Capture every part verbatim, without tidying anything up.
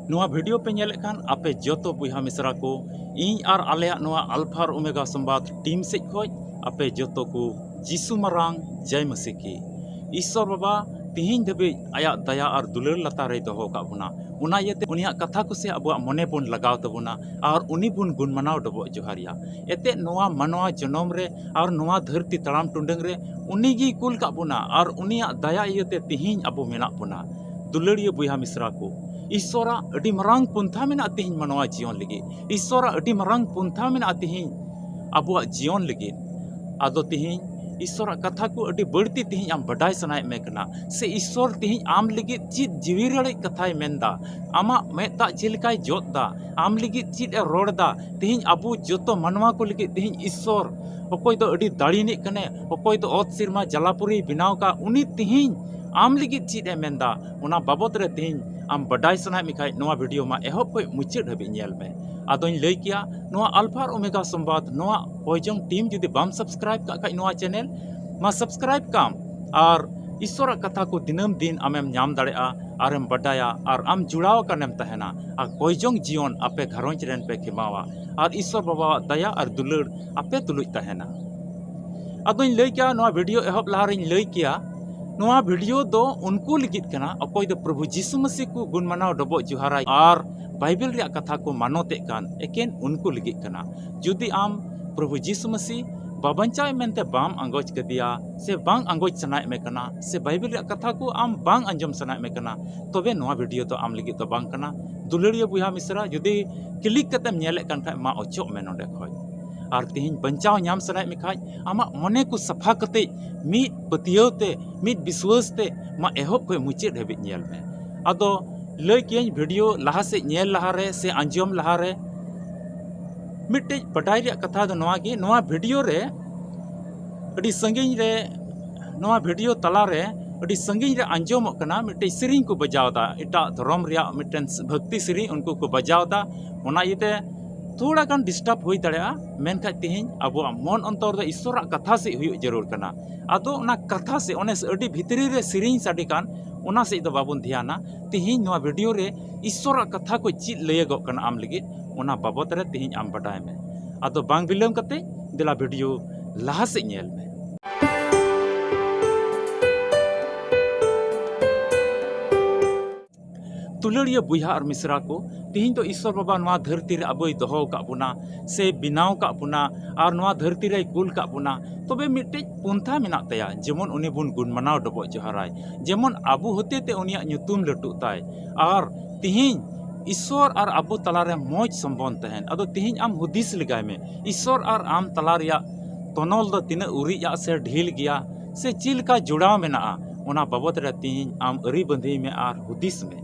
ᱱᱚᱣᱟ video ᱯᱮ ᱧᱮᱞᱮᱫ ᱠᱷᱟᱱ ᱟᱯᱮ ᱡᱚᱛᱚ ᱵᱚᱭᱦᱟ ᱢᱤᱥᱨᱟ ᱠᱚ, ᱤᱧ ᱟᱨ ᱟᱞᱮᱭᱟᱜ ᱱᱚᱣᱟ ᱟᱞᱯᱷᱟ ᱟᱨ ᱳᱢᱮᱜᱟ ᱥᱚᱢᱵᱟᱫ team ᱥᱮᱫ ᱠᱷᱚᱱ ᱟᱯᱮ ᱡᱚᱛᱚ ᱠᱚ ᱡᱤᱥᱩ ᱢᱟᱨᱟᱝ ᱡᱟᱭ ᱢᱟᱹᱥᱤ ᱠᱤ᱾ ᱤᱥᱥᱚᱨ ᱵᱟᱵᱟ ᱛᱤᱦᱤᱧ ᱫᱷᱟᱹᱵᱤᱡ ᱟᱭᱟᱜ ᱫᱟᱭᱟ ᱟᱨ ᱫᱩᱞᱟᱹᱲ ᱞᱟᱛᱟᱨ ᱨᱮᱭ ᱫᱚᱦᱚ ᱟᱠᱟᱫ ᱵᱚᱱᱟ, ᱚᱱᱟ ᱤᱭᱟᱹᱛᱮ ᱩᱱᱤᱭᱟᱜ ᱠᱟᱛᱷᱟ ᱠᱚ ᱥᱮ ᱟᱵᱚᱣᱟᱜ ᱢᱚᱱᱮ ᱵᱚᱱ ᱞᱟᱜᱟᱣ ᱛᱟᱵᱚᱱᱟ ᱟᱨ ᱩᱱᱤ ᱵᱚᱱ ᱜᱩᱱ ᱢᱟᱱᱟᱣ ᱰᱚᱵᱚᱜ ᱡᱚᱦᱟᱨ ᱮᱭᱟ᱾ ᱮᱱᱛᱮᱫ ᱱᱚᱣᱟ ᱢᱟᱱᱣᱟ ᱡᱚᱱᱚᱢ ᱨᱮ ᱟᱨ ᱱᱚᱣᱟ ᱫᱷᱟᱹᱨᱛᱤ ᱛᱟᱲᱟᱢ ᱴᱩᱰᱟᱹᱝ ᱨᱮ ᱩᱱᱤ ᱜᱮᱭ ᱠᱩᱞ ᱠᱟᱜ ᱵᱚᱱᱟ ᱟᱨ ᱩᱱᱤᱭᱟᱜ ᱫᱟᱭᱟ ᱤᱭᱟᱹᱛᱮ ᱛᱤᱦᱤᱧ ᱟᱵᱚ ᱢᱮᱱᱟᱜ ᱵᱚᱱᱟ᱾ ᱫᱩᱞᱟᱹᱲᱤᱭᱟᱹ ᱵᱚᱭᱦᱟ ᱢᱤᱥᱨᱟ ᱠᱚ, ᱤᱥᱥᱚᱨᱟᱜ ᱟᱹᱰᱤ ᱢᱟᱨᱟᱝ ᱯᱚᱱᱛᱷᱟ ᱢᱮᱱᱟᱜᱼᱟ ᱛᱤᱦᱤᱧ ᱢᱟᱱᱣᱟ ᱡᱤᱭᱚᱱ ᱞᱟᱹᱜᱤᱫ᱾ ᱤᱥᱥᱚᱨᱟᱜ ᱟᱹᱰᱤ ᱢᱟᱨᱟᱝ ᱯᱚᱱᱛᱷᱟ ᱢᱮᱱᱟᱜᱼᱟ ᱛᱤᱦᱤᱧ ᱟᱵᱚᱣᱟᱜ ᱡᱤᱭᱚᱱ ᱞᱟᱹᱜᱤᱫ᱾ ᱟᱫᱚ ᱛᱤᱦᱤᱧ ᱤᱥᱥᱚᱨᱟᱜ ᱠᱟᱛᱷᱟ ᱠᱚ ᱟᱹᱰᱤ ᱵᱟᱹᱲᱛᱤ ᱛᱤᱦᱤᱧ ᱟᱢ ᱵᱟᱰᱟᱭ ᱥᱟᱱᱟᱭᱮᱫ ᱢᱮ ᱠᱟᱱᱟ, ᱥᱮ ᱤᱥᱥᱚᱨ ᱛᱤᱦᱤᱧ ᱟᱢ ᱞᱟᱹᱜᱤᱫ ᱪᱮᱫ ᱡᱤᱣᱤ ᱨᱟᱲᱮᱡ ᱠᱟᱛᱷᱟᱭ ᱢᱮᱱᱫᱟ, ᱟᱢᱟᱜ ᱢᱮᱫ ᱫᱟᱜ ᱪᱮᱫ ᱞᱮᱠᱟᱭ ᱡᱚᱫ ᱫᱟ, ᱟᱢ ᱞᱟᱹᱜᱤᱫ ᱪᱮᱫ ᱮ ᱨᱚᱲ ᱫᱟ, ᱛᱤᱦᱤᱧ ᱟᱵᱚ ᱡᱚᱛᱚ ᱢᱟᱱᱣᱟ ᱠᱚ ᱞᱟᱹᱜᱤᱫ ᱛᱤᱦᱤᱧ ᱤᱥᱥᱚᱨ, ᱚᱠᱚᱭ ᱫᱚ ᱟᱹᱰᱤ ᱫᱟᱲᱮ ᱨᱤᱱᱤᱡ ᱠᱟᱱᱮ, ᱚᱠᱚᱭ ᱫᱚ ᱚᱛ ᱥᱮᱨᱢᱟ ᱡᱟᱞᱟᱯᱩᱨᱤᱭ ᱵᱮᱱᱟᱣ ᱠᱟᱜ, ᱩᱱᱤ ᱛᱤᱦᱤᱧ ᱟᱢ ᱞᱟᱹᱜᱤᱫ ᱪᱮᱫ ᱮ ᱢᱮᱱᱫᱟ, ᱚᱱᱟ ᱵᱟᱵᱚᱛ ᱨᱮ ᱛᱤᱦᱤᱧ ᱟᱢ ᱵᱟᱰᱟᱭ ᱥᱟᱱᱟᱭᱮᱫ ᱢᱮ ᱠᱷᱟᱡ ᱱᱚᱣᱟ video ᱢᱟ ᱮᱦᱚᱵ ᱠᱷᱚᱱ ᱢᱩᱪᱟᱹᱫ ᱦᱟᱹᱵᱤᱡ ᱧᱮᱞ ᱢᱮ᱾ ᱟᱫᱚᱧ ᱞᱟᱹᱭ ᱠᱮᱭᱟ, ᱱᱚᱣᱟ ᱟᱞᱯᱷᱟ ᱟᱨ ᱳᱢᱮᱜᱟ ᱥᱚᱢᱵᱟᱫ ᱱᱚᱣᱟ ᱠᱚᱭᱡᱚᱝ team ᱡᱩᱫᱤ ᱵᱟᱢ subscribe ᱠᱟᱜ ᱠᱷᱟᱡ ᱱᱚᱣᱟ channel ᱢᱟ subscribe ᱠᱟᱢ, ᱟᱨ ᱤᱥᱥᱚᱨᱟᱜ ᱠᱟᱛᱷᱟ ᱠᱚ ᱫᱤᱱᱟᱹᱢ ᱫᱤᱱ ᱟᱢᱮᱢ ᱧᱟᱢ ᱫᱟᱲᱮᱭᱟᱜᱼᱟ ᱟᱨᱮᱢ ᱵᱟᱰᱟᱭᱟ ᱟᱨ ᱟᱢ ᱡᱩᱲᱟᱣ ᱟᱠᱟᱱᱮᱢ ᱛᱟᱦᱮᱱᱟ᱾ ᱟᱨ ᱠᱚᱭᱡᱚᱝ ᱡᱤᱭᱚᱱ ᱟᱯᱮ ᱜᱷᱟᱨᱚᱸᱡᱽ ᱨᱮᱱ ᱯᱮ ᱠᱷᱮᱢᱟᱣᱟ ᱟᱨ ᱤᱥᱥᱚᱨ ᱵᱟᱵᱟᱣᱟᱜ ᱫᱟᱭᱟ ᱟᱨ ᱫᱩᱞᱟᱹᱲ ᱟᱯᱮ ᱛᱩᱞᱩᱡ ᱛᱟᱦᱮᱱᱟ᱾ ᱟᱫᱚᱧ ᱞᱟᱹᱭ ᱠᱮᱭᱟ, ᱱᱚᱣᱟ video ᱮᱦᱚᱵ ᱞᱟᱦᱟ ᱨᱤᱧ ᱞᱟᱹᱭ ᱠᱮᱭᱟ, ᱱᱚᱣᱟ video ᱫᱚ ᱩᱱᱠᱩ ᱞᱟᱹᱜᱤᱫ ᱠᱟᱱᱟ ᱚᱠᱚᱭ ᱫᱚ ᱯᱨᱚᱵᱷᱩ ᱡᱤᱥᱩ ᱢᱟᱹᱥᱤ ᱠᱚ ᱜᱩᱱ ᱢᱟᱱᱟᱣ ᱰᱚᱵᱚᱜ ᱡᱚᱦᱟᱨᱟᱭ ᱟᱨ ᱵᱟᱭᱵᱮᱞ ᱨᱮᱭᱟᱜ ᱠᱟᱛᱷᱟ ᱠᱚ ᱢᱟᱱᱚᱛᱮᱫ ᱠᱟᱱ ᱮᱠᱮᱱ ᱩᱱᱠᱩ ᱞᱟᱹᱜᱤᱫ ᱠᱟᱱᱟ᱾ ᱡᱩᱫᱤ ᱟᱢ ᱯᱨᱚᱵᱷᱩ ᱡᱤᱥᱩ ᱢᱟᱹᱥᱤ ᱵᱟᱵᱟᱧᱪᱟᱣᱮ ᱢᱮᱱᱛᱮ ᱵᱟᱢ ᱟᱸᱜᱚᱪ ᱠᱟᱫᱮᱭᱟ ᱥᱮ ᱵᱟᱝ ᱟᱸᱜᱚᱪ ᱥᱟᱱᱟᱭᱮᱫ ᱢᱮ ᱠᱟᱱᱟ ᱥᱮ ᱵᱟᱭᱵᱮᱞ ᱨᱮᱭᱟᱜ ᱠᱟᱛᱷᱟ ᱠᱚ ᱟᱢ ᱵᱟᱝ ᱟᱸᱡᱚᱢ ᱥᱟᱱᱟᱭᱮᱫ ᱢᱮ ᱠᱟᱱᱟ, ᱛᱚᱵᱮ ᱱᱚᱣᱟ video ᱫᱚ ᱟᱢ ᱞᱟᱹᱜᱤᱫ ᱫᱚ ᱵᱟᱝ ᱠᱟᱱᱟ᱾ ᱫᱩᱞᱟᱹᱲᱤᱭᱟᱹ ᱵᱚᱭᱦᱟ ᱢᱤᱥᱨᱟ, ᱡᱩᱫᱤ click ᱠᱟᱛᱮᱢ ᱧᱮᱞᱮᱫ ᱠᱟᱱ ᱠᱷᱟᱡ ᱢᱟ ᱚᱪᱚᱜ ᱢᱮ ᱱᱚᱰᱮ ᱠᱷᱚᱡ᱾ ᱟᱨ ᱛᱤᱦᱤᱧ ᱵᱟᱧᱪᱟᱣ ᱧᱟᱢ ᱥᱟᱱᱟᱭᱮᱫ ᱢᱮ ᱠᱷᱟᱡ ᱟᱢᱟᱜ ᱢᱚᱱᱮ ᱠᱚ ᱥᱟᱯᱷᱟ ᱠᱟᱛᱮ ᱢᱤᱫ ᱯᱟᱹᱛᱭᱟᱹᱣ ᱛᱮ, ᱢᱤᱫ ᱵᱤᱥᱣᱟᱹᱥ ᱛᱮ ᱢᱟ ᱮᱦᱚᱵ ᱠᱷᱚᱡ ᱢᱩᱪᱟᱹᱫ ᱦᱟᱹᱵᱤᱡ ᱧᱮᱞ ᱢᱮ᱾ ᱟᱫᱚ ᱞᱟᱹᱭ ᱠᱮᱭᱟᱹᱧ, video ᱞᱟᱦᱟ ᱥᱮᱫ ᱧᱮᱞ ᱞᱟᱦᱟᱨᱮ ᱥᱮ ᱟᱸᱡᱚᱢ ᱞᱟᱦᱟᱨᱮ ᱢᱤᱫᱴᱮᱡ ᱵᱟᱰᱟᱭ ᱨᱮᱭᱟᱜ ᱠᱟᱛᱷᱟ ᱫᱚ ᱱᱚᱣᱟ ᱜᱮ, ᱱᱚᱣᱟ video ᱨᱮ ᱟᱹᱰᱤ ᱥᱟᱺᱜᱤᱧ ᱨᱮ, ᱱᱚᱣᱟ video ᱛᱟᱞᱟᱨᱮ ᱟᱹᱰᱤ ᱥᱟᱺᱜᱤᱧ ᱨᱮ ᱟᱸᱡᱚᱢᱚᱜ ᱠᱟᱱᱟ, ᱢᱤᱫᱴᱮᱡ ᱥᱮᱨᱮᱧ ᱠᱚ ᱵᱟᱡᱟᱣ ᱮᱫᱟ, ᱮᱴᱟᱜ ᱫᱷᱚᱨᱚᱢ ᱨᱮᱭᱟᱜ ᱢᱤᱫᱴᱮᱱ ᱵᱷᱟᱠᱛᱤ ᱥᱮᱨᱮᱧ ᱩᱱᱠᱩ ᱠᱚ ᱵᱟᱡᱟᱣ ᱮᱫᱟ᱾ ᱚᱱᱟ ᱤᱭᱟᱹᱛᱮ ᱛᱷᱚᱲᱟ ᱜᱟᱱ ᱰᱤᱥᱴᱟᱵᱽ ᱦᱩᱭ ᱫᱟᱲᱮᱭᱟᱜᱼᱟ, ᱢᱮᱱᱠᱷᱟᱱ ᱛᱮᱦᱮᱧ ᱟᱵᱚᱣᱟᱜ ᱢᱚᱱ ᱚᱱᱛᱚᱨ ᱫᱚ ᱤᱥᱥᱚᱨᱟᱜ ᱠᱟᱛᱷᱟ ᱥᱮᱫ ᱦᱩᱭᱩᱜ ᱡᱟᱹᱨᱩᱲ ᱠᱟᱱᱟ᱾ ᱟᱫᱚ ᱚᱱᱟ ᱠᱟᱛᱷᱟ ᱥᱮ ᱚᱱᱮ ᱟᱹᱰᱤ ᱵᱷᱤᱛᱨᱤ ᱨᱮ ᱥᱮᱨᱮᱧ ᱥᱟᱰᱮ ᱠᱟᱱ, ᱚᱱᱟ ᱥᱮᱫ ᱫᱚ ᱵᱟᱵᱚᱱ ᱫᱷᱮᱭᱟᱱᱟ᱾ ᱛᱮᱦᱮᱧ ᱱᱚᱣᱟ ᱵᱷᱤᱰᱤᱭᱳ ᱨᱮ ᱤᱥᱥᱚᱨᱟᱜ ᱠᱟᱛᱷᱟ ᱠᱚ ᱪᱮᱫ ᱞᱟᱹᱭᱟᱹᱜᱚᱜ ᱠᱟᱱᱟ ᱟᱢ ᱞᱟᱹᱜᱤᱫ, ᱚᱱᱟ ᱵᱟᱵᱚᱛ ᱨᱮ ᱛᱮᱦᱮᱧ ᱟᱢ ᱵᱟᱰᱟᱭ ᱢᱮ᱾ ᱟᱫᱚ ᱵᱟᱝ ᱵᱤᱞᱚᱢ ᱠᱟᱛᱮ ᱫᱮᱞᱟ ᱵᱷᱤᱰᱤᱭᱳ ᱞᱟᱦᱟ ᱥᱮᱫ ᱧᱮᱞ ᱢᱮ᱾ ᱫᱩᱞᱟᱹᱲᱤᱭᱟᱹ ᱵᱚᱭᱦᱟ ᱟᱨ ᱢᱤᱥᱨᱟ ᱠᱚ, ᱛᱮᱦᱮᱧ ᱫᱚ ᱤᱥᱥᱚᱨ ᱵᱟᱵᱟ ᱱᱚᱣᱟ ᱫᱷᱟᱹᱨᱛᱤ ᱨᱮ ᱟᱵᱚᱭ ᱫᱚᱦᱚ ᱟᱠᱟᱫ ᱵᱚᱱᱟ ᱥᱮ ᱵᱮᱱᱟᱣ ᱟᱠᱟᱫ ᱵᱚᱱᱟ ᱟᱨ ᱱᱚᱣᱟ ᱫᱷᱟᱹᱨᱛᱤ ᱨᱮᱭ ᱠᱩᱞ ᱟᱠᱟᱫ ᱵᱚᱱᱟ, ᱛᱚᱵᱮ ᱢᱤᱫᱴᱮᱡ ᱯᱚᱱᱛᱷᱟ ᱢᱮᱱᱟᱜ ᱛᱟᱭᱟ, ᱡᱮᱢᱚᱱ ᱩᱱᱤ ᱵᱚᱱ ᱜᱩᱱ ᱢᱟᱱᱟᱣ ᱰᱚᱵᱚᱜ ᱡᱚᱦᱟᱨᱟᱭ, ᱡᱮᱢᱚᱱ ᱟᱵᱚ ᱦᱚᱛᱮ ᱛᱮ ᱩᱱᱤᱭᱟᱜ ᱧᱩᱛᱩᱢ ᱞᱟᱹᱴᱩᱜ ᱛᱟᱭ᱾ ᱟᱨ ᱛᱮᱦᱮᱧ ᱤᱥᱥᱚᱨ ᱟᱨ ᱟᱵᱚ ᱛᱟᱞᱟᱨᱮ ᱢᱚᱡᱽ ᱥᱚᱢᱵᱚᱱᱫᱷ ᱛᱟᱦᱮᱱ᱾ ᱟᱫᱚ ᱛᱮᱦᱮᱧ ᱟᱢ ᱦᱩᱫᱤᱥ ᱞᱮᱜᱟᱭ ᱢᱮ, ᱤᱥᱥᱚᱨ ᱟᱨ ᱟᱢ ᱛᱟᱞᱟ ᱨᱮᱭᱟᱜ ᱛᱚᱱᱚᱞ ᱫᱚ ᱛᱤᱱᱟᱹᱜ ᱩᱨᱤᱡᱼᱟ ᱥᱮ ᱰᱷᱤᱞ ᱜᱮᱭᱟ ᱥᱮ ᱪᱮᱫ ᱞᱮᱠᱟ ᱡᱚᱲᱟᱣ ᱢᱮᱱᱟᱜᱼᱟ, ᱚᱱᱟ ᱵᱟᱵᱚᱛ ᱨᱮ ᱛᱮᱦᱮᱧ ᱟᱢ ᱟᱹᱨᱤ ᱵᱟᱸᱫᱮᱭ ᱢᱮ ᱟᱨ ᱦᱩᱫᱤᱥ ᱢᱮ᱾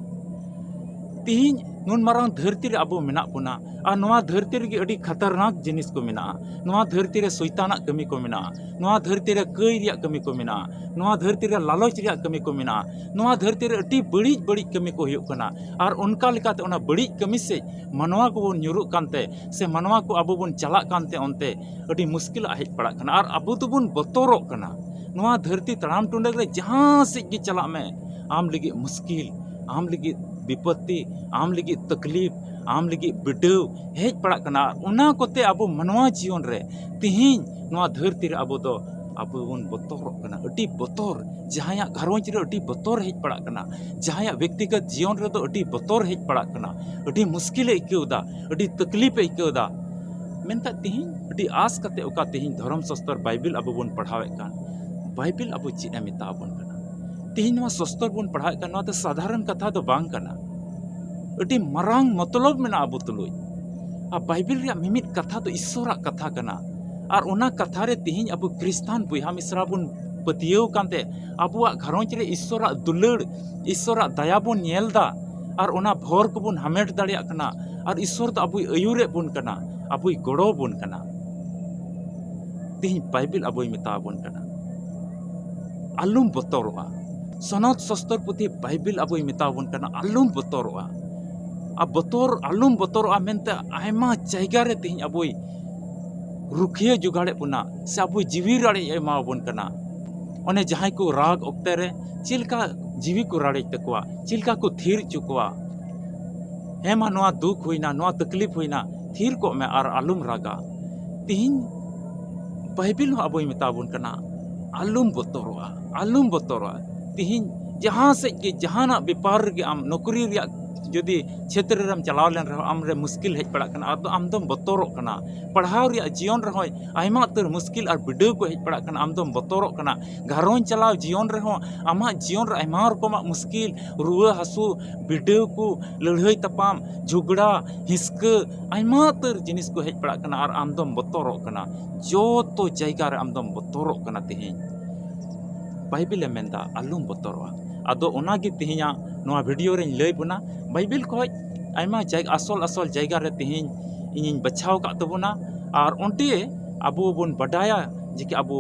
ᱛᱮᱦᱮᱧ ᱱᱩᱱ ᱢᱟᱨᱟᱝ ᱫᱷᱟᱹᱨᱛᱤ ᱨᱮ ᱟᱵᱚ ᱢᱮᱱᱟᱜ ᱵᱚᱱᱟ ᱟᱨ ᱱᱚᱣᱟ ᱫᱷᱟᱹᱨᱛᱤ ᱨᱮᱜᱮ ᱟᱹᱰᱤ ᱠᱷᱟᱛᱟᱨᱱᱟᱠ ᱡᱤᱱᱤᱥ ᱠᱚ ᱢᱮᱱᱟᱜᱼᱟ᱾ ᱱᱚᱣᱟ ᱫᱷᱟᱹᱨᱛᱤ ᱨᱮ ᱥᱚᱭᱛᱟᱱᱟᱜ ᱠᱟᱹᱢᱤ ᱠᱚ ᱢᱮᱱᱟᱜᱼᱟ, ᱱᱚᱣᱟ ᱫᱷᱟᱹᱨᱛᱤ ᱨᱮ ᱠᱟᱹᱭ ᱨᱮᱭᱟᱜ ᱠᱟᱹᱢᱤ ᱠᱚ ᱢᱮᱱᱟᱜᱼᱟ, ᱱᱚᱣᱟ ᱫᱷᱟᱹᱨᱛᱤ ᱨᱮ ᱞᱟᱞᱚᱪ ᱨᱮᱭᱟᱜ ᱠᱟᱹᱢᱤ ᱠᱚ ᱢᱮᱱᱟᱜᱼᱟ, ᱱᱚᱣᱟ ᱫᱷᱟᱹᱨᱛᱤ ᱨᱮ ᱟᱹᱰᱤ ᱵᱟᱹᱲᱤᱡ ᱵᱟᱹᱲᱤᱡ ᱠᱟᱹᱢᱤ ᱠᱚ ᱦᱩᱭᱩᱜ ᱠᱟᱱᱟ᱾ ᱟᱨ ᱚᱱᱠᱟ ᱞᱮᱠᱟᱛᱮ ᱚᱱᱟ ᱵᱟᱹᱲᱤᱡ ᱠᱟᱹᱢᱤ ᱥᱮᱫ ᱢᱟᱱᱣᱟ ᱠᱚᱵᱚᱱ ᱧᱩᱨᱩᱜ ᱠᱟᱱᱛᱮ ᱥᱮ ᱢᱟᱱᱣᱟ ᱠᱚ ᱟᱵᱚ ᱵᱚᱱ ᱪᱟᱞᱟᱜ ᱠᱟᱱᱛᱮ ᱚᱱᱛᱮ ᱟᱹᱰᱤ ᱢᱩᱥᱠᱤᱞᱟᱜ ᱦᱮᱡ ᱯᱟᱲᱟᱜ ᱠᱟᱱᱟ᱾ ᱟᱨ ᱟᱵᱚ ᱫᱚᱵᱚᱱ ᱵᱚᱛᱚᱨᱚᱜ ᱠᱟᱱᱟ᱾ ᱱᱚᱣᱟ ᱫᱷᱟᱹᱨᱛᱤ ᱛᱟᱲᱟᱢ ᱴᱩᱰᱟᱹᱜ ᱨᱮ ᱡᱟᱦᱟᱸ ᱥᱮᱫ ᱜᱮ ᱪᱟᱞᱟᱜ ᱢᱮ, ᱟᱢ ᱞᱟᱹᱜᱤᱫ ᱢᱩᱥᱠᱤᱞ, ᱟᱢ ᱞᱟᱹᱜᱤᱫ ᱵᱤᱯᱚᱛᱛᱤ, ᱟᱢ ᱞᱟᱹᱜᱤᱫ ᱛᱟᱠᱞᱤᱯ, ᱟᱢ ᱞᱟᱹᱜᱤᱫ ᱵᱤᱰᱟᱹᱣ ᱦᱮᱡ ᱯᱟᱲᱟᱜ ᱠᱟᱱᱟ᱾ ᱟᱨ ᱚᱱᱟ ᱠᱚᱛᱮ ᱟᱵᱚ ᱢᱟᱱᱣᱟ ᱡᱤᱭᱚᱱ ᱨᱮ ᱛᱮᱦᱮᱧ ᱱᱚᱣᱟ ᱫᱷᱟᱹᱨᱛᱤ ᱨᱮ ᱟᱵᱚ ᱫᱚ ᱟᱵᱚ ᱵᱚᱱ ᱵᱚᱛᱚᱨᱚᱜ ᱠᱟᱱᱟ, ᱟᱹᱰᱤ ᱵᱚᱛᱚᱨ᱾ ᱡᱟᱦᱟᱸᱭᱟᱜ ᱜᱷᱟᱨᱚᱸᱡᱽ ᱨᱮ ᱟᱹᱰᱤ ᱵᱚᱛᱚᱨ ᱦᱮᱡ ᱯᱟᱲᱟᱜ ᱠᱟᱱᱟ, ᱡᱟᱦᱟᱸᱭᱟᱜ ᱵᱮᱠᱛᱤᱜᱚᱛ ᱡᱤᱭᱚᱱ ᱨᱮᱫᱚ ᱟᱹᱰᱤ ᱵᱚᱛᱚᱨ ᱦᱮᱡ ᱯᱟᱲᱟᱜ ᱠᱟᱱᱟ, ᱟᱹᱰᱤ ᱢᱩᱥᱠᱤᱞᱮ ᱟᱹᱭᱠᱟᱹᱣ ᱮᱫᱟ, ᱟᱹᱰᱤ ᱛᱟᱠᱞᱤᱯᱮ ᱟᱹᱭᱠᱟᱹᱣ ᱮᱫᱟ᱾ ᱢᱮᱱᱠᱷᱟᱱ ᱛᱮᱦᱮᱧ ᱟᱹᱰᱤ ᱟᱥ ᱠᱟᱛᱮ ᱚᱠᱟ ᱛᱮᱦᱮᱧ ᱫᱷᱚᱨᱚᱢ ᱥᱟᱥᱛᱚᱨ ᱵᱟᱭᱵᱮᱞ ᱟᱵᱚ ᱵᱚᱱ ᱯᱟᱲᱦᱟᱣᱮᱫ ᱠᱟᱱ, ᱵᱟᱭᱵᱮᱞ ᱟᱵᱚ ᱪᱮᱫ ᱮ ᱢᱮᱛᱟ ᱵᱚᱱ ᱠᱟᱱᱟ? ᱛᱮᱦᱮᱧ ᱱᱚᱣᱟ ᱥᱟᱥᱛᱚᱨ ᱵᱚᱱ ᱯᱟᱲᱦᱟᱣᱮᱫ ᱠᱟᱱ, ᱱᱚᱣᱟ ᱫᱚ ᱥᱟᱫᱷᱟᱨᱚᱱ ᱠᱟᱛᱷᱟ ᱫᱚ ᱵᱟᱝ ᱠᱟᱱᱟ᱾ ᱟᱹᱰᱤ ᱢᱟᱨᱟᱝ ᱢᱚᱛᱞᱚᱵ ᱢᱮᱱᱟᱜᱼᱟ ᱟᱵᱚ ᱛᱩᱞᱩᱡ᱾ ᱟᱨ ᱵᱟᱭᱵᱮᱞ ᱨᱮᱭᱟᱜ ᱢᱤᱢᱤᱫ ᱠᱟᱛᱷᱟ ᱫᱚ ᱤᱥᱥᱚᱨᱟᱜ ᱠᱟᱛᱷᱟ ᱠᱟᱱᱟ᱾ ᱟᱨ ᱚᱱᱟ ᱠᱟᱛᱷᱟ ᱨᱮ ᱛᱮᱦᱮᱧ ᱟᱵᱚ ᱠᱷᱨᱤᱥᱴᱟᱱ ᱵᱚᱭᱦᱟ ᱢᱤᱥᱨᱟ ᱵᱚᱱ ᱯᱟᱹᱛᱭᱟᱹᱣ ᱠᱟᱱᱛᱮ ᱟᱵᱚᱣᱟᱜ ᱜᱷᱟᱨᱚᱸᱡᱽ ᱨᱮ ᱤᱥᱥᱚᱨᱟᱜ ᱫᱩᱞᱟᱹᱲ, ᱤᱥᱥᱚᱨᱟᱜ ᱫᱟᱭᱟ ᱵᱚᱱ ᱧᱮᱞ ᱮᱫᱟ᱾ ᱟᱨ ᱚᱱᱟ ᱵᱷᱚᱨ ᱠᱚᱵᱚᱱ ᱦᱟᱢᱮᱴ ᱫᱟᱲᱮᱭᱟᱜ ᱠᱟᱱᱟ᱾ ᱟᱨ ᱤᱥᱥᱚᱨ ᱫᱚ ᱟᱵᱚᱭ ᱟᱹᱭᱩᱨᱮᱫ ᱵᱚᱱ ᱠᱟᱱᱟ, ᱟᱵᱚᱭ ᱜᱚᱲᱚ ᱟᱵᱚᱱ ᱠᱟᱱᱟ᱾ ᱛᱮᱦᱮᱧ ᱵᱟᱭᱵᱮᱞ ᱟᱵᱚᱭ ᱢᱮᱛᱟ ᱟᱵᱚᱱ ᱠᱟᱱᱟ, ᱟᱞᱚᱢ ᱵᱚᱛᱚᱨᱚᱜᱼᱟ᱾ ᱥᱚᱱᱚᱛ ᱥᱚᱥᱛᱚᱨ ᱯᱩᱛᱷᱤ ᱵᱟᱭᱵᱮᱞ ᱟᱵᱚᱭ ᱢᱮᱛᱟ ᱟᱵᱚᱱ ᱠᱟᱱᱟ, ᱟᱞᱚᱢ ᱵᱚᱛᱚᱨᱚᱜᱼᱟ᱾ ᱟᱨ ᱵᱚᱛᱚᱨ, ᱟᱞᱚᱢ ᱵᱚᱛᱚᱨᱚᱜᱼᱟ ᱢᱮᱱᱛᱮ ᱟᱭᱢᱟ ᱡᱟᱭᱜᱟ ᱨᱮ ᱛᱮᱦᱮᱧ ᱟᱵᱚᱭ ᱨᱩᱠᱷᱤᱭᱟᱹ ᱡᱚᱜᱟᱲᱮᱫ ᱵᱚᱱᱟ ᱥᱮ ᱟᱵᱚᱭ ᱡᱤᱣᱤ ᱨᱟᱲᱮᱡ ᱮ ᱮᱢᱟᱣᱟᱵᱚᱱ ᱠᱟᱱᱟ᱾ ᱚᱱᱮ ᱡᱟᱦᱟᱸᱭ ᱠᱚ ᱨᱟᱜᱽ ᱚᱠᱛᱮ ᱨᱮ ᱪᱮᱫ ᱞᱮᱠᱟ ᱡᱤᱣᱤ ᱠᱚ ᱨᱟᱲᱮᱡ ᱛᱟᱠᱚᱣᱟ, ᱪᱮᱫ ᱞᱮᱠᱟ ᱠᱚ ᱛᱷᱤᱨ ᱦᱚᱪᱚ ᱠᱚᱣᱟ᱾ ᱦᱮᱸ ᱢᱟ, ᱱᱚᱣᱟ ᱫᱩᱠ ᱦᱩᱭᱱᱟ, ᱱᱚᱣᱟ ᱛᱟᱠᱞᱤᱯ ᱦᱩᱭᱱᱟ, ᱛᱷᱤᱨ ᱠᱚᱜ ᱢᱮ ᱟᱨ ᱟᱞᱚᱢ ᱨᱟᱜᱟ᱾ ᱛᱤᱦᱤᱧ ᱵᱟᱭᱵᱮᱞ ᱦᱚᱸ ᱟᱵᱚᱭ ᱢᱮᱛᱟ ᱵᱚᱱ ᱠᱟᱱᱟ, ᱟᱞᱚᱢ ᱵᱚᱛᱚᱨᱚᱜᱼᱟ, ᱟᱞᱚᱢ ᱵᱚᱛᱚᱨᱚᱜᱼᱟ᱾ ᱛᱤᱦᱤᱧ ᱡᱟᱦᱟᱸ ᱥᱮᱫ ᱜᱮ, ᱡᱟᱦᱟᱱᱟᱜ ᱵᱮᱯᱟᱨ ᱨᱮᱜᱮ, ᱟᱢ ᱱᱚᱠᱨᱤ ᱨᱮᱭᱟᱜ ᱡᱩᱫᱤ ᱪᱷᱮᱛᱨᱚ ᱨᱮᱢ ᱪᱟᱞᱟᱣ ᱞᱮᱱ ᱨᱮᱦᱚᱸ, ᱟᱢ ᱨᱮ ᱢᱩᱥᱠᱤᱞ ᱦᱮᱡ ᱯᱟᱲᱟᱜ ᱠᱟᱱᱟ, ᱟᱫᱚ ᱟᱢ ᱫᱚᱢ ᱵᱚᱛᱚᱨᱚᱜ ᱠᱟᱱᱟ᱾ ᱯᱟᱲᱦᱟᱣ ᱨᱮᱭᱟᱜ ᱡᱤᱭᱚᱱ ᱨᱮᱦᱚᱸ ᱟᱭᱢᱟ ᱩᱛᱟᱹᱨ ᱢᱩᱥᱠᱤᱞ ᱟᱨ ᱵᱤᱰᱟᱹᱣ ᱠᱚ ᱦᱮᱡ ᱯᱟᱲᱟᱜ ᱠᱟᱱᱟ, ᱟᱢ ᱫᱚᱢ ᱵᱚᱛᱚᱨᱚᱜ ᱠᱟᱱᱟ᱾ ᱜᱷᱟᱨᱚᱸᱡᱽ ᱪᱟᱞᱟᱣ ᱡᱤᱭᱚᱱ ᱨᱮᱦᱚᱸ, ᱟᱢᱟᱜ ᱡᱤᱭᱚᱱ ᱨᱮ ᱟᱭᱢᱟ ᱨᱚᱠᱚᱢᱟᱜ ᱢᱩᱥᱠᱤᱞ, ᱨᱩᱣᱟᱹ ᱦᱟᱹᱥᱩ, ᱵᱤᱰᱟᱹᱣ ᱠᱚ, ᱞᱟᱹᱲᱦᱟᱹᱭ ᱛᱟᱯᱟᱢ, ᱡᱷᱚᱜᱽᱲᱟ, ᱟᱭᱢᱟ ᱩᱛᱟᱹᱨ ᱡᱤᱱᱤᱥ ᱠᱚ ᱦᱮᱡ ᱯᱟᱲᱟᱜ ᱠᱟᱱᱟ ᱟᱨ ᱟᱢ ᱫᱚᱢ ᱵᱚᱛᱚᱨᱚᱜ ᱠᱟᱱᱟ᱾ ᱡᱚᱛᱚ ᱡᱟᱭᱜᱟ ᱨᱮ ᱟᱢ ᱫᱚᱢ ᱵᱚᱛᱚᱨᱚᱜ ᱠᱟᱱᱟ᱾ ᱛᱮᱦᱮᱧ ᱵᱟᱭᱵᱮᱞᱮ ᱢᱮᱱᱫᱟ, ᱟᱞᱚᱢ ᱵᱚᱛᱚᱨᱚᱜᱼᱟ᱾ ᱟᱫᱚ ᱚᱱᱟᱜᱮ ᱛᱮᱦᱮᱧᱟᱜ ᱱᱚᱣᱟ ᱵᱷᱤᱰᱤᱭᱳ ᱨᱮᱧ ᱞᱟᱹᱭ ᱵᱚᱱᱟ᱾ ᱵᱟᱭᱵᱮᱞ ᱠᱷᱚᱡ ᱟᱭᱢᱟ ᱡᱟᱭᱜᱟ, ᱟᱥᱚᱞ ᱟᱥᱚᱞ ᱡᱟᱭᱜᱟ ᱨᱮ ᱛᱮᱦᱮᱧ ᱤᱧᱤᱧ ᱵᱟᱪᱷᱟᱣ ᱟᱠᱟᱫ ᱛᱟᱵᱚᱱᱟ, ᱟᱨ ᱚᱸᱰᱮ ᱟᱵᱚ ᱵᱚᱱ ᱵᱟᱰᱟᱭᱟ ᱡᱮ ᱠᱤ ᱟᱵᱚ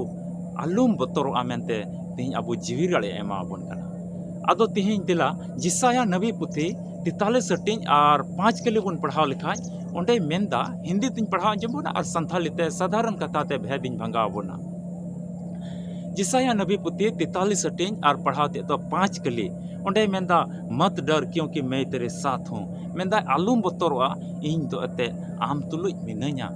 ᱟᱞᱚᱢ ᱵᱚᱛᱚᱨᱚᱜᱼᱟ ᱢᱮᱱᱛᱮ ᱛᱮᱦᱮᱧ ᱟᱵᱚ ᱡᱤᱣᱤ ᱨᱟᱲᱮᱡ ᱮ ᱮᱢᱟᱣᱟᱵᱚᱱ ᱠᱟᱱᱟ᱾ ᱟᱫᱚ ᱛᱮᱦᱮᱧ ᱫᱮᱞᱟ ᱡᱮᱥᱟᱭᱟ ᱱᱟᱵᱤ ᱯᱩᱛᱷᱤ ᱛᱮᱛᱟᱞᱤᱥ ᱦᱟᱹᱴᱤᱧ ᱟᱨ ᱯᱟᱸᱪ ᱠᱟᱹᱞᱤ ᱵᱚᱱ ᱯᱟᱲᱦᱟᱣ ᱞᱮᱠᱷᱟᱡ, ᱚᱸᱰᱮ ᱢᱮᱱᱫᱟ, ᱦᱤᱱᱫᱤ ᱛᱤᱧ ᱯᱟᱲᱦᱟᱣ ᱟᱸᱡᱚᱢ ᱵᱚᱱᱟ ᱟᱨ ᱥᱟᱱᱛᱷᱟᱞᱤ ᱛᱮ ᱥᱟᱫᱷᱟᱨᱚᱱ ᱠᱟᱛᱷᱟ ᱛᱮ ᱵᱷᱮᱫ ᱤᱧ ᱵᱷᱟᱸᱜᱟᱣ ᱟᱵᱚᱱᱟ᱾ ᱡᱮᱥᱟᱭᱟ ᱱᱟᱵᱤ ᱯᱩᱛᱷᱤ ᱛᱮᱛᱟᱞᱤᱥ ᱦᱟᱹᱴᱤᱧ ᱟᱨ ᱯᱟᱲᱦᱟᱣ ᱛᱮᱫ ᱫᱚ ᱯᱟᱸᱪ ᱠᱟᱹᱞᱤ᱾ ᱚᱸᱰᱮ ᱢᱮᱱᱫᱟ, "ᱢᱚᱛ ᱰᱚᱨ ᱠᱤᱭᱩᱸᱠᱤ ᱢᱮᱭ ᱛᱮᱨᱮ ᱥᱟᱛᱷ ᱦᱩᱸ᱾" ᱢᱮᱱᱫᱟᱭ, "ᱟᱞᱚᱢ ᱵᱚᱛᱚᱨᱚᱜᱼᱟ, ᱤᱧ ᱫᱚ ᱮᱱᱛᱮᱫ ᱟᱢ ᱛᱩᱞᱩᱡ ᱢᱤᱱᱟᱹᱧᱟ᱾"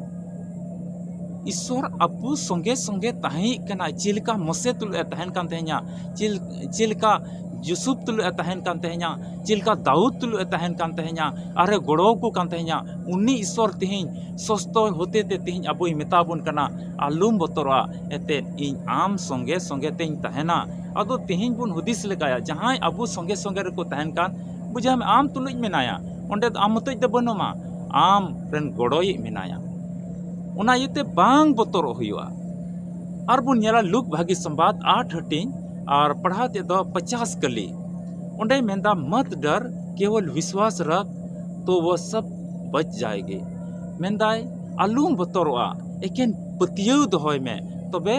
ᱤᱥᱥᱚᱨ ᱟᱵᱚ ᱥᱚᱸᱜᱮ ᱥᱚᱸᱜᱮ ᱛᱟᱦᱮᱸ ᱠᱟᱱᱟ᱾ ᱪᱮᱫ ᱞᱮᱠᱟ ᱢᱚᱥᱮ ᱛᱩᱞᱩᱡ ᱮ ᱛᱟᱦᱮᱱ ᱠᱟᱱ ᱛᱟᱦᱮᱸᱧᱟ, ᱪᱮᱫ, ᱪᱮᱫ ᱞᱮᱠᱟ ᱡᱩᱥᱩᱯ ᱛᱩᱞᱩᱡ ᱮ ᱛᱟᱦᱮᱱ ᱠᱟᱱ ᱛᱟᱦᱮᱸᱧᱟ, ᱪᱮᱫ ᱞᱮᱠᱟ ᱫᱟᱣᱩᱫ ᱛᱩᱞᱩᱡ ᱮ ᱛᱟᱦᱮᱱ ᱠᱟᱱ ᱛᱟᱦᱮᱸᱧᱟ, ᱟᱨᱮ ᱜᱚᱲᱚ ᱟᱠᱚ ᱠᱟᱱ ᱛᱟᱦᱮᱸᱧᱟ, ᱩᱱᱤ ᱤᱥᱥᱚᱨ ᱛᱮᱦᱮᱧ ᱥᱚᱥᱛᱚ ᱦᱚᱛᱮ ᱛᱮ ᱛᱮᱦᱮᱧ ᱟᱵᱚᱭ ᱢᱮᱛᱟ ᱵᱚᱱ ᱠᱟᱱᱟ, "ᱟᱞᱚᱢ ᱵᱚᱛᱚᱨᱚᱜᱼᱟ, ᱮᱱᱛᱮᱫ ᱤᱧ ᱟᱢ ᱥᱚᱸᱜᱮ ᱥᱚᱸᱜᱮ ᱛᱮᱧ ᱛᱟᱦᱮᱱᱟ᱾" ᱟᱫᱚ ᱛᱮᱦᱮᱧ ᱵᱚᱱ ᱦᱩᱫᱤᱥ ᱞᱮᱜᱟᱭᱟ, ᱡᱟᱦᱟᱸᱭ ᱟᱵᱚ ᱥᱚᱸᱜᱮ ᱥᱚᱸᱜᱮ ᱨᱮᱠᱚ ᱛᱟᱦᱮᱱ ᱠᱟᱱ, ᱵᱩᱡᱷᱟᱹᱣ ᱢᱮ, ᱟᱢ ᱛᱩᱞᱩᱡ ᱢᱮᱱᱟᱭᱟ, ᱚᱸᱰᱮ ᱫᱚ ᱟᱢ ᱢᱚᱛᱚᱡ ᱫᱚ ᱵᱟᱹᱱᱩᱢᱟ, ᱟᱢ ᱨᱮᱱ ᱜᱚᱲᱚᱭᱤᱡ ᱢᱮᱱᱟᱭᱟ᱾ ᱚᱱᱟ ᱤᱭᱟᱹᱛᱮ ᱵᱟᱝ ᱵᱚᱛᱚᱨᱚᱜ ᱦᱩᱭᱩᱜᱼᱟ᱾ ᱟᱨ ᱵᱚᱱ ᱧᱮᱞᱟ ᱞᱩᱠ ᱵᱷᱟᱹᱜᱤ ᱥᱚᱢᱵᱟᱫ ᱟᱴ ᱦᱟᱹᱴᱤᱧ ᱟᱨ ᱯᱟᱲᱦᱟᱣ ᱛᱮᱫ ᱫᱚ ᱯᱚᱪᱟᱥ ᱠᱟᱹᱞᱤ᱾ ᱚᱸᱰᱮᱭ ᱢᱮᱱᱫᱟ, "ᱢᱚᱛ ᱰᱚᱨ, ᱠᱮᱣᱚᱞ ᱵᱤᱥᱣᱟᱥ ᱨᱟᱠᱷ, ᱛᱚ ᱣᱚ ᱥᱟᱵ ᱵᱟᱪ ᱡᱟᱭᱮᱜᱮ᱾" ᱢᱮᱱᱫᱟᱭ, ᱟᱞᱚᱢ ᱵᱚᱛᱚᱨᱚᱜᱼᱟ, ᱮᱠᱮᱱ ᱯᱟᱹᱛᱭᱟᱹᱣ ᱫᱚᱦᱚᱭ ᱢᱮ, ᱛᱚᱵᱮ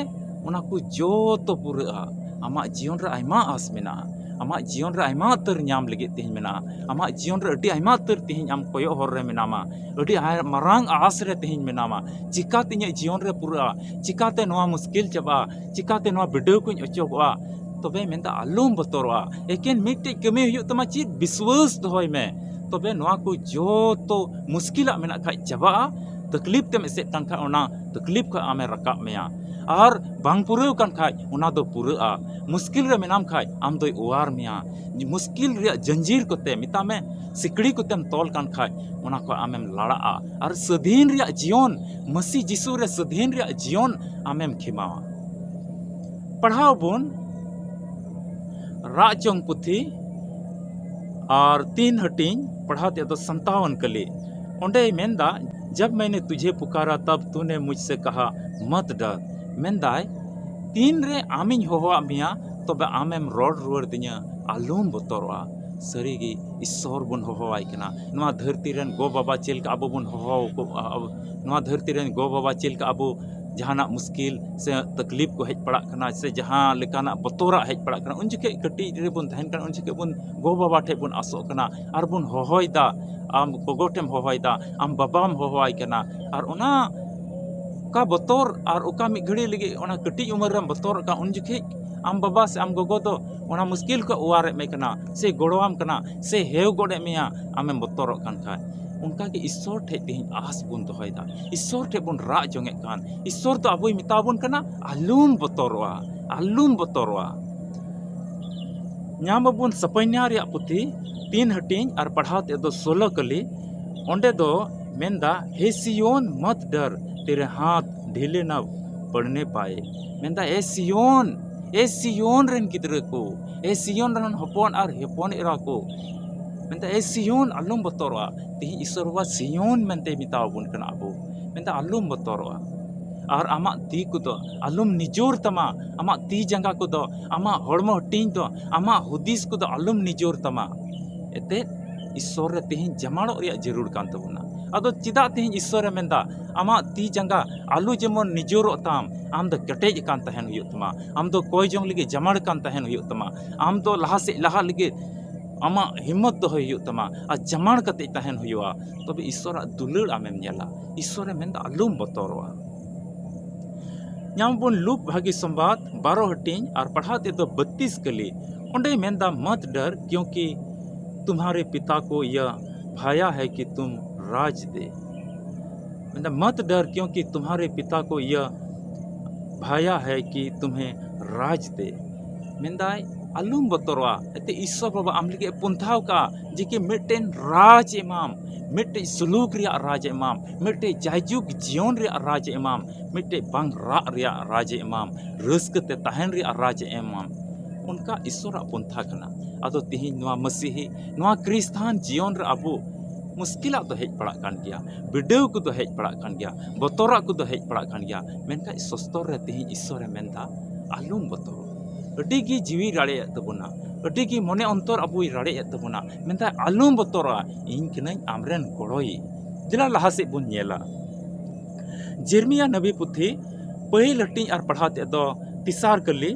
ᱚᱱᱟ ᱠᱚ ᱡᱚᱛᱚ ᱯᱩᱨᱟᱹᱜᱼᱟ᱾ ᱟᱢᱟᱜ ᱡᱤᱭᱚᱱ ᱨᱮ ᱟᱭᱢᱟ ᱟᱸᱥ ᱢᱮᱱᱟᱜᱼᱟ᱾ ᱟᱢᱟᱜ ᱡᱤᱭᱚᱱ ᱨᱮ ᱟᱭᱢᱟ ᱩᱛᱟᱹᱨ ᱧᱟᱢ ᱞᱟᱹᱜᱤᱫ ᱛᱮᱦᱮᱧ ᱢᱮᱱᱟᱜᱼᱟ᱾ ᱟᱢᱟᱜ ᱡᱤᱭᱚᱱ ᱨᱮ ᱟᱹᱰᱤ ᱟᱭᱢᱟ ᱩᱛᱟᱹᱨ ᱛᱮᱦᱮᱧ ᱟᱢ ᱠᱚᱭᱚᱜ ᱦᱚᱨ ᱨᱮ ᱢᱮᱱᱟᱢᱟ, ᱟᱹᱰᱤ ᱟᱭ- ᱢᱟᱨᱟᱝ ᱟᱥ ᱨᱮ ᱛᱮᱦᱮᱧ ᱢᱮᱱᱟᱢᱟ᱾ ᱪᱤᱠᱟᱛᱮ ᱤᱧᱟᱹᱜ ᱡᱤᱭᱚᱱ ᱨᱮ ᱯᱩᱨᱟᱹᱜᱼᱟ? ᱪᱤᱠᱟᱛᱮ ᱱᱚᱣᱟ ᱢᱩᱥᱠᱤᱞ ᱪᱟᱵᱟᱜᱼᱟ? ᱪᱤᱠᱟᱛᱮ ᱱᱚᱣᱟ ᱵᱤᱰᱟᱹᱣ ᱠᱚᱧ ᱚᱪᱚᱜᱚᱜᱼᱟ? ᱛᱚᱵᱮ ᱢᱮᱱᱫᱟ, ᱟᱞᱚᱢ ᱵᱚᱛᱚᱨᱚᱜᱼᱟ᱾ ᱮᱠᱮᱱ ᱢᱤᱫᱴᱮᱡ ᱠᱟᱹᱢᱤ ᱦᱩᱭᱩᱜ ᱛᱟᱢᱟ, ᱪᱮᱫ? ᱵᱤᱥᱣᱟᱹᱥ ᱫᱚᱦᱚᱭ ᱢᱮ᱾ ᱛᱚᱵᱮ ᱱᱚᱣᱟ ᱠᱚ ᱡᱚᱛᱚ ᱢᱩᱥᱠᱤᱞᱟᱜ ᱢᱮᱱᱟᱜ ᱠᱷᱟᱡ ᱪᱟᱵᱟᱜᱼᱟ᱾ ᱛᱟᱠᱞᱤᱯ ᱛᱮᱢ ᱮᱥᱮᱫ ᱠᱟᱱ ᱠᱷᱟᱡ, ᱚᱱᱟ ᱛᱟᱠᱞᱤᱯ ᱠᱷᱚᱡ ᱟᱢᱮ ᱨᱟᱠᱟᱵ ᱢᱮᱭᱟ᱾ ᱟᱨ ᱵᱟᱝ ᱯᱩᱨᱟᱹᱣ ᱠᱟᱱ ᱠᱷᱟᱡ, ᱚᱱᱟ ᱫᱚ ᱯᱩᱨᱟᱹᱜᱼᱟ᱾ ᱢᱩᱥᱠᱤᱞ ᱨᱮ ᱢᱮᱱᱟᱢ ᱠᱷᱟᱡ, ᱟᱢ ᱫᱚᱭ ᱚᱣᱟᱨ ᱢᱮᱭᱟ᱾ ᱢᱩᱥᱠᱤᱞ ᱨᱮᱭᱟᱜ ᱡᱟᱸᱡᱤᱨ ᱠᱚᱛᱮ, ᱢᱮᱛᱟᱜ ᱢᱮ, ᱥᱤᱠᱲᱤ ᱠᱚᱛᱮᱢ ᱛᱚᱞ ᱠᱟᱱ ᱠᱷᱟᱡ, ᱚᱱᱟ ᱠᱷᱚᱡ ᱟᱢᱮᱢ ᱞᱟᱲᱟᱜᱼᱟ᱾ ᱟᱨ ᱥᱟᱹᱫᱷᱤᱱ ᱨᱮᱭᱟᱜ ᱡᱤᱭᱚᱱ, ᱢᱟᱹᱥᱤ ᱡᱤᱥᱩ ᱨᱮ ᱥᱟᱹᱫᱷᱤᱱ ᱨᱮᱭᱟᱜ ᱡᱤᱭᱚᱱ ᱟᱢᱮᱢ ᱠᱷᱮᱢᱟᱣᱟ᱾ ᱯᱟᱲᱦᱟᱣ ᱵᱚᱱ ᱨᱟᱜ ᱡᱚᱝ ᱯᱩᱛᱷᱤ ᱟᱨ ᱛᱤᱱ ᱦᱟᱹᱴᱤᱧ, ᱯᱟᱲᱦᱟᱣ ᱛᱮᱭᱟᱜ ᱫᱚ ᱥᱟᱱᱛᱟᱣᱟᱱ ᱠᱟᱹᱞᱤ᱾ ᱚᱸᱰᱮᱭ ᱢᱮᱱᱫᱟ, "जब मैंने तुझे पुकारा तब तूने मुझसे कहा, मत डर।" ᱢᱮᱱᱫᱟᱭ, ᱛᱤᱱᱨᱮ ᱟᱢᱤᱧ ᱦᱚᱦᱚᱣᱟᱜ ᱢᱮᱭᱟ, ᱛᱚᱵᱮ ᱟᱢᱮᱢ ᱨᱚᱲ ᱨᱩᱣᱟᱹᱲ ᱫᱤᱧᱟ, "ᱟᱞᱚᱢ ᱵᱚᱛᱚᱨᱚᱜᱼᱟ᱾" ᱥᱟᱹᱨᱤᱜᱮ ᱤᱥᱥᱚᱨ ᱵᱚᱱ ᱦᱚᱦᱚᱣᱟᱭ ᱠᱟᱱᱟ᱾ ᱱᱚᱣᱟ ᱫᱷᱟᱹᱨᱛᱤ ᱨᱮᱱ ᱜᱚ ᱵᱟᱵᱟ ᱪᱮᱫ ᱞᱮᱠᱟ ᱟᱵᱚ ᱵᱚᱱ ᱦᱚᱦᱚ ᱟᱠᱚ, ᱟᱵᱚ, ᱱᱚᱣᱟ ᱫᱷᱟᱹᱨᱛᱤ ᱨᱮᱱ ᱜᱚ ᱵᱟᱵᱟ ᱪᱮᱫ ᱞᱮᱠᱟ ᱟᱵᱚ ᱡᱟᱦᱟᱱᱟᱜ ᱢᱩᱥᱠᱤᱞ ᱥᱮ ᱛᱟᱠᱞᱤᱯ ᱠᱚ ᱦᱮᱡ ᱯᱟᱲᱟᱜ ᱠᱟᱱᱟ, ᱥᱮ ᱡᱟᱦᱟᱸ ᱞᱮᱠᱟᱱᱟᱜ ᱵᱚᱛᱚᱨᱟᱜ ᱦᱮᱡ ᱯᱟᱲᱟᱜ ᱠᱟᱱᱟ, ᱩᱱ ᱡᱚᱠᱷᱮᱡ ᱠᱟᱹᱴᱤᱡ ᱨᱮᱵᱚᱱ ᱛᱟᱦᱮᱱ ᱠᱟᱱᱟ, ᱩᱱ ᱡᱚᱠᱷᱮᱡ ᱵᱚᱱ ᱜᱚ ᱵᱟᱵᱟ ᱴᱷᱮᱡ ᱵᱚᱱ ᱟᱥᱚᱜ ᱠᱟᱱᱟ ᱟᱨ ᱵᱚᱱ ᱦᱚᱦᱚᱭᱮᱫᱟ, ᱟᱢ ᱜᱚᱜᱚ ᱴᱷᱮᱢ ᱦᱚᱦᱚᱭᱮᱫᱟ, ᱟᱢ ᱵᱟᱵᱟᱢ ᱦᱚᱦᱚᱣᱟᱭ ᱠᱟᱱᱟ, ᱟᱨ ᱚᱱᱟ ᱚᱠᱟ ᱵᱚᱛᱚᱨ ᱟᱨ ᱚᱠᱟ ᱢᱤᱫ ᱜᱷᱟᱹᱲᱤ ᱞᱟᱹᱜᱤᱫ ᱚᱱᱟ ᱠᱟᱹᱴᱤᱡ ᱩᱢᱮᱨ ᱨᱮᱢ ᱵᱚᱛᱚᱨᱚᱜ ᱠᱟᱱ, ᱩᱱ ᱡᱚᱠᱷᱮᱡ ᱟᱢ ᱵᱟᱵᱟ ᱥᱮ ᱟᱢ ᱜᱚᱜᱚ ᱫᱚ ᱚᱱᱟ ᱢᱩᱥᱠᱤᱞ ᱠᱷᱚᱱ ᱚᱣᱟᱨᱮᱫ ᱢᱮ ᱠᱟᱱᱟ, ᱥᱮ ᱜᱚᱲᱚᱣᱟᱢ ᱠᱟᱱᱟ, ᱥᱮ ᱦᱮᱣ ᱜᱚᱫ ᱮᱫ ᱢᱮᱭᱟ, ᱟᱢᱮᱢ ᱵᱚᱛᱚᱨᱚᱜ ᱠᱟᱱ ᱠᱷᱟᱡ᱾ ᱚᱱᱠᱟᱜᱮ ᱤᱥᱥᱚᱨ ᱴᱷᱮᱡ ᱛᱮᱦᱮᱧ ᱟᱥ ᱵᱚᱱ ᱫᱚᱦᱚᱭᱮᱫᱟ, ᱤᱥᱥᱚᱨ ᱴᱷᱮᱡ ᱵᱚᱱ ᱨᱟᱜ ᱡᱚᱝ ᱮᱫ ᱠᱟᱱ᱾ ᱤᱥᱥᱚᱨ ᱫᱚ ᱟᱵᱚᱭ ᱢᱮᱛᱟ ᱵᱚᱱ ᱠᱟᱱᱟ, "ᱟᱞᱚᱢ ᱵᱚᱛᱚᱨᱚᱜᱼᱟ, ᱟᱞᱚᱢ ᱵᱚᱛᱚᱨᱚᱜᱼᱟ᱾" ᱧᱟᱢ ᱟᱵᱚᱱ ᱥᱟᱯᱟᱭᱱᱟ ᱨᱮᱭᱟᱜ ᱯᱩᱛᱷᱤ ᱛᱤᱱ ᱦᱟᱹᱴᱤᱧ ᱟᱨ ᱯᱟᱲᱦᱟᱣ ᱛᱮᱫ ᱫᱚ ᱥᱳᱞᱳ ᱠᱟᱹᱞᱤ᱾ ᱚᱸᱰᱮ ᱫᱚ ᱢᱮᱱᱫᱟ, "हे सिय्योन मत डर, तेरे हाथ ढीले न पड़ने पाए।" ᱢᱮᱱᱫᱟ, "ᱮ ᱥᱤᱭᱳᱱ, ᱮ ᱥᱤᱭᱳᱱ ᱨᱮᱱ ᱜᱤᱫᱽᱨᱟᱹ ᱠᱚ, ᱮ ᱥᱤᱭᱳᱱ ᱨᱮᱱ ᱦᱚᱯᱚᱱ ᱟᱨ ᱦᱚᱯᱚᱱ ᱮᱨᱟ ᱠᱚ", ᱢᱮᱱᱫᱟ, "ᱮ ᱥᱤᱭᱳᱱ, ᱟᱞᱚᱢ ᱵᱚᱛᱚᱨᱚᱜᱼᱟ᱾" ᱛᱮᱦᱮᱧ ᱤᱥᱥᱚᱨ ᱵᱟᱵᱟ ᱥᱤᱭᱳᱱ ᱢᱮᱱᱛᱮᱭ ᱢᱮᱛᱟ ᱵᱚᱱ ᱠᱟᱱᱟ ᱟᱵᱚ᱾ ᱢᱮᱱᱫᱟ, "ᱟᱞᱚᱢ ᱵᱚᱛᱚᱨᱚᱜᱼᱟ᱾ ᱟᱨ ᱟᱢᱟᱜ ᱛᱤ ᱠᱚᱫᱚ ᱟᱞᱚᱢ ᱱᱤᱡᱚᱨ ᱛᱟᱢᱟ, ᱟᱢᱟᱜ ᱛᱤ ᱡᱟᱸᱜᱟ ᱠᱚᱫᱚ, ᱟᱢᱟᱜ ᱦᱚᱲᱢᱚ ᱦᱟᱹᱴᱤᱧ ᱫᱚ, ᱟᱢᱟᱜ ᱦᱩᱫᱤᱥ ᱠᱚᱫᱚ ᱟᱞᱚᱢ ᱱᱤᱡᱚᱨ ᱛᱟᱢᱟ᱾" ᱮᱱᱛᱮᱫ, ᱤᱥᱥᱚᱨ ᱨᱮ ᱛᱮᱦᱮᱧ ᱡᱟᱢᱟᱲᱚᱜ ᱨᱮᱭᱟᱜ ᱡᱟᱹᱨᱩᱲ ᱠᱟᱱ ᱛᱟᱵᱚᱱᱟ᱾ ᱟᱫᱚ ᱪᱮᱫᱟᱜ ᱛᱮᱦᱮᱧ ᱤᱥᱥᱚᱨᱮ ᱢᱮᱱᱫᱟ, ᱟᱢᱟᱜ ᱛᱤ ᱡᱟᱸᱜᱟ ᱟᱞᱚ ᱡᱮᱢᱚᱱ ᱱᱤᱡᱚᱨᱚᱜ ᱛᱟᱢ, ᱟᱢ ᱫᱚ ᱠᱮᱴᱮᱡ ᱟᱠᱟᱱ ᱛᱟᱦᱮᱱ ᱦᱩᱭᱩᱜ ᱛᱟᱢᱟ, ᱟᱢ ᱫᱚ ᱠᱚᱭ ᱡᱚᱝ ᱞᱟᱹᱜᱤᱫ ᱡᱟᱢᱟᱲ ᱟᱠᱟᱱ ᱛᱟᱦᱮᱱ ᱦᱩᱭᱩᱜ ᱛᱟᱢᱟ, ᱟᱢ ᱫᱚ ᱞᱟᱦᱟ ᱥᱮᱫ ᱞᱟᱦᱟᱜ ᱞᱟᱹᱜᱤᱫ ᱟᱢᱟᱜ ᱦᱤᱢᱢᱚᱛ ᱫᱚᱦᱚᱭ ᱦᱩᱭᱩᱜ ᱛᱟᱢᱟ ᱟᱨ ᱡᱟᱢᱟᱲ ᱠᱟᱛᱮ ᱛᱟᱦᱮᱱ ᱦᱩᱭᱩᱜᱼᱟ, ᱛᱚᱵᱮ ᱤᱥᱥᱚᱨᱟᱜ ᱫᱩᱞᱟᱹᱲ ᱟᱢᱮᱢ ᱧᱮᱞᱟ᱾ ᱤᱥᱥᱚᱨᱮ ᱢᱮᱱᱫᱟ, ᱟᱞᱚᱢ ᱵᱚᱛᱚᱨᱚᱜᱼᱟ᱾ ᱧᱟᱢ ᱵᱚᱱ ᱞᱩᱠ ᱵᱷᱟᱹᱜᱤ ᱥᱚᱢᱵᱟᱫ ᱵᱟᱨᱚ ᱦᱟᱹᱴᱤᱧ ᱟᱨ ᱯᱟᱲᱦᱟᱣ ᱛᱮᱫᱚ ᱵᱟᱛᱤᱥ ᱠᱟᱹᱞᱤ᱾ ᱚᱸᱰᱮ ᱢᱮᱱᱫᱟ, ᱢᱚᱛ ᱰᱟᱨ, ᱠᱤᱭᱩᱸᱠᱤ ᱛᱩᱢᱦᱟᱨᱮ ᱯᱤᱛᱟ ᱠᱚ ᱭᱟ ᱵᱷᱟᱭᱟ ᱦᱮ ᱠᱤ ᱛᱩᱢ ᱨᱟᱡᱽ ᱫᱮ᱾ ᱢᱮᱱᱫᱟ, ᱢᱚᱛ ᱰᱟᱨ, ᱠᱤᱭᱩᱸᱠᱤ ᱛᱩᱢᱦᱟᱨᱮ ᱯᱤᱛᱟ ᱠᱚ ᱭᱟ ᱵᱷᱟᱭᱟ ᱦᱮ ᱠᱤ ᱛᱩᱢᱦᱮ ᱨᱟᱡᱽ ᱫᱮ᱾ ᱢᱮᱱᱫᱟᱭ, ᱟᱞᱚᱢ ᱵᱚᱛᱚᱨᱚᱜᱼᱟ, ᱮᱱᱛᱮ ᱤᱥᱥᱚᱨ ᱵᱟᱵᱟ ᱟᱢ ᱞᱟᱹᱜᱤᱫ ᱮ ᱯᱚᱱᱛᱷᱟᱣ ᱠᱟᱜᱼᱟ, ᱡᱮ ᱠᱤ ᱢᱤᱫᱴᱮᱱ ᱨᱟᱡᱽ ᱮᱢᱟᱢ, ᱢᱤᱫᱴᱮᱡ ᱥᱩᱞᱩᱠ ᱨᱮᱭᱟᱜ ᱨᱟᱡᱽ ᱮᱢᱟᱢ, ᱢᱤᱫᱴᱮᱡ ᱡᱟᱭᱡᱩᱜᱽ ᱡᱤᱭᱚᱱ ᱨᱮᱭᱟᱜ ᱨᱟᱡᱽ ᱮᱢᱟᱢ, ᱢᱤᱫᱴᱮᱡ ᱵᱟᱝ ᱨᱟᱜ ᱨᱮᱭᱟᱜ ᱨᱟᱡᱽ ᱮᱢᱟᱢ, ᱨᱟᱹᱥᱠᱟᱹ ᱛᱮ ᱛᱟᱦᱮᱱ ᱨᱮᱭᱟᱜ ᱨᱟᱡᱽ ᱮᱢᱟᱢ᱾ ᱚᱱᱠᱟ ᱤᱥᱥᱚᱨᱟᱜ ᱯᱚᱱᱛᱷᱟ ᱠᱟᱱᱟ᱾ ᱟᱫᱚ ᱛᱤᱦᱤᱧ ᱱᱚᱣᱟ ᱢᱟᱹᱥᱤᱦᱤ, ᱱᱚᱣᱟ ᱠᱨᱤᱥᱛᱷᱟᱱ ᱡᱤᱭᱚᱱ ᱨᱮ ᱟᱵᱚ ᱢᱩᱥᱠᱤᱞᱟᱜ ᱫᱚ ᱦᱮᱡ ᱯᱟᱲᱟᱜ ᱠᱟᱱ ᱜᱮᱭᱟ, ᱵᱤᱰᱟᱹᱣ ᱠᱚᱫᱚ ᱦᱮᱡ ᱯᱟᱲᱟᱜ ᱠᱟᱱ ᱜᱮᱭᱟ, ᱵᱚᱛᱚᱨᱟᱜ ᱠᱚᱫᱚ ᱦᱮᱡ ᱯᱟᱲᱟᱜ ᱠᱟᱱ ᱜᱮᱭᱟ, ᱢᱮᱱᱠᱷᱟᱱ ᱥᱚᱥᱛᱚᱨ ᱨᱮ ᱛᱤᱦᱤᱧ ᱤᱥᱥᱚᱨᱮ ᱢᱮᱱᱫᱟ, ᱟᱞᱚᱢ ᱵᱚᱛᱚᱨᱚᱜ᱾ ᱟᱹᱰᱤ ᱜᱮ ᱡᱤᱣᱤ ᱨᱟᱲᱮᱡᱮᱫ ᱛᱟᱵᱚᱱᱟ, ᱟᱹᱰᱤ ᱜᱮ ᱢᱚᱱᱮ ᱚᱱᱛᱚᱨ ᱟᱵᱚᱭ ᱨᱟᱲᱮᱡᱮᱫ ᱛᱟᱵᱚᱱᱟ, ᱢᱮᱱᱫᱟᱭ, ᱟᱞᱚᱢ ᱵᱚᱛᱚᱨᱚᱜᱼᱟ, ᱤᱧ ᱠᱟᱹᱱᱟᱹᱧ ᱟᱢᱨᱮᱱ ᱜᱚᱲᱚᱭᱤᱡ᱾ ᱫᱮᱞᱟ ᱞᱟᱦᱟ ᱥᱮᱫ ᱵᱚᱱ ᱧᱮᱞᱟ᱾ ᱡᱮᱨᱢᱤᱭᱟ ᱱᱟᱵᱤ ᱯᱩᱛᱷᱤ ᱯᱟᱹᱦᱤᱞ ᱦᱟᱹᱴᱤᱧ ᱟᱨ ᱯᱟᱲᱦᱟᱣ ᱛᱮᱫ ᱫᱚ ᱛᱮᱥᱟᱨ ᱠᱟᱹᱞᱤ᱾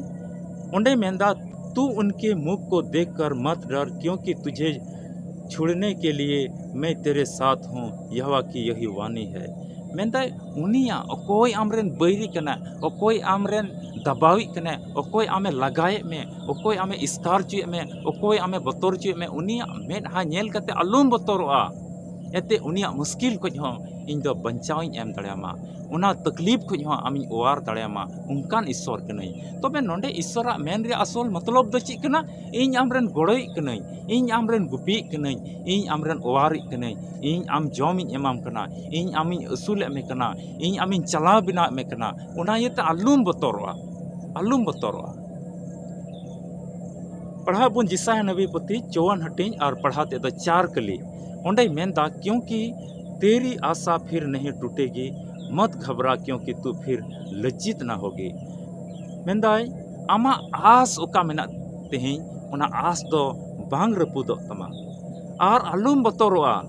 ᱚᱸᱰᱮ ᱢᱮᱱᱫᱟ, ᱛᱩ ᱩᱱᱠᱮ ᱢᱩᱠᱷ ᱠᱚ ᱫᱮᱠᱷ ᱠᱟᱨ ᱢᱚᱛ ᱰᱟᱨ, ᱠᱤᱭᱩᱸᱠᱤ ᱛᱩᱡᱷᱮ ᱪᱷᱩᱲᱱᱮ ᱠᱮ ᱞᱤᱭᱮ ᱢᱮᱸ ᱛᱮᱨᱮ ᱥᱟᱛᱷ ᱦᱩᱸ, ᱭᱮᱦᱳᱣᱟ ᱠᱤ ᱭᱟᱦᱤ ᱣᱟᱱᱤ ᱦᱮ᱾ ᱢᱮᱱᱫᱟᱭ, ᱩᱱᱤᱭᱟᱜ ᱚᱠᱚᱭ ᱟᱢᱨᱮᱱ ᱵᱟᱹᱭᱨᱤ ᱠᱟᱱᱟ, ᱚᱠᱚᱭ ᱟᱢᱨᱮᱱ ᱫᱟᱵᱟᱣᱤᱡ ᱠᱟᱱᱟ, ᱚᱠᱚᱭ ᱟᱢᱮ ᱞᱟᱜᱟᱭᱮᱫ ᱢᱮ, ᱚᱠᱚᱭ ᱟᱢᱮ ᱮᱥᱠᱟᱨ ᱦᱚᱪᱚᱭᱮᱫ ᱢᱮ, ᱚᱠᱚᱭ ᱟᱢᱮ ᱵᱚᱛᱚᱨ ᱦᱚᱪᱚᱭᱮᱫ ᱢᱮ, ᱩᱱᱤᱭᱟᱜ ᱢᱮᱫᱦᱟ ᱧᱮᱞ ᱠᱟᱛᱮ ᱟᱞᱚᱢ ᱵᱚᱛᱚᱨᱚᱜᱼᱟ᱾ ᱮᱱᱛᱮ ᱩᱱᱤᱭᱟᱜ ᱢᱩᱥᱠᱤᱞ ᱠᱷᱚᱡ ᱦᱚᱸ ᱤᱧ ᱫᱚ ᱵᱟᱧᱪᱟᱣ ᱤᱧ ᱮᱢ ᱫᱟᱲᱮᱭᱟᱢᱟ, ᱚᱱᱟ ᱛᱟᱠᱞᱤᱯ ᱠᱷᱚᱡ ᱦᱚᱸ ᱟᱢᱤᱧ ᱚᱣᱟᱨ ᱫᱟᱲᱮᱭᱟᱢᱟ, ᱚᱱᱠᱟᱱ ᱤᱥᱥᱚᱨ ᱠᱟᱹᱱᱟᱹᱧ᱾ ᱛᱚᱵᱮ ᱱᱚᱰᱮ ᱤᱥᱥᱚᱨᱟᱜ ᱢᱮᱱ ᱨᱮᱭᱟᱜ ᱟᱥᱚᱞ ᱢᱚᱛᱞᱚᱵ ᱫᱚ ᱪᱮᱫ ᱠᱟᱱᱟ? ᱤᱧ ᱟᱢᱨᱮᱱ ᱜᱚᱲᱚᱭᱤᱡ ᱠᱟᱹᱱᱟᱹᱧ, ᱤᱧ ᱟᱢᱨᱮᱱ ᱜᱩᱯᱤᱭᱤᱡ ᱠᱟᱹᱱᱟᱹᱧ, ᱤᱧ ᱟᱢᱨᱮᱱ ᱚᱣᱟᱨᱤᱡ ᱠᱟᱹᱱᱟᱹᱧ, ᱤᱧ ᱟᱢ ᱡᱚᱢᱤᱧ ᱮᱢᱟᱢ ᱠᱟᱱᱟ, ᱤᱧ ᱟᱢᱤᱧ ᱟᱹᱥᱩᱞᱮᱫ ᱢᱮ ᱠᱟᱱᱟ, ᱤᱧ ᱟᱢᱤᱧ ᱪᱟᱞᱟᱣ ᱵᱮᱱᱟᱣᱮᱫ ᱢᱮ ᱠᱟᱱᱟ᱾ ᱚᱱᱟ ᱤᱭᱟᱹᱛᱮ ᱟᱞᱚᱢ ᱵᱚᱛᱚᱨᱚᱜᱼᱟ, ᱟᱞᱚᱢ ᱵᱚᱛᱚᱨᱚᱜᱼᱟ᱾ ᱯᱟᱲᱦᱟᱜ ᱵᱚᱱ ᱡᱤᱥᱟᱭᱟ ᱱᱟᱵᱤ ᱯᱩᱛᱷᱤ ᱪᱚᱣᱟᱱ ᱦᱟᱹᱴᱤᱧ ᱟᱨ ᱯᱟᱲᱦᱟᱣ ᱛᱮᱫ ᱫᱚ ᱪᱟᱨ ᱠᱟᱹᱞᱤ᱾ ᱚᱸᱰᱮᱭ ᱢᱮᱱᱫᱟ, ᱠᱤᱭᱩᱸᱠᱤ ᱛᱮᱨᱤ ᱟᱥᱟ ᱯᱷᱤᱨ ᱱᱟᱦᱤ ᱴᱩᱴᱮᱜᱤ, ᱢᱚᱛ ᱜᱷᱟᱵᱽᱨᱟ ᱠᱤᱭᱩᱸᱠᱤ ᱛᱩ ᱯᱷᱤᱨ ᱞᱟᱡᱡᱤᱛ ᱱᱟ ᱦᱳᱜᱤ᱾ ᱢᱮᱱᱫᱟᱭ, ᱟᱢᱟᱜ ᱟᱥ ᱚᱠᱟ ᱢᱮᱱᱟᱜ ᱛᱮᱦᱮᱧ, ᱚᱱᱟ ᱟᱥ ᱫᱚ ᱵᱟᱝ ᱨᱟᱹᱯᱩᱫᱚᱜ ᱛᱟᱢᱟ᱾ ᱟᱨ ᱟᱞᱚᱢ ᱵᱚᱛᱚᱨᱚᱜᱼᱟ,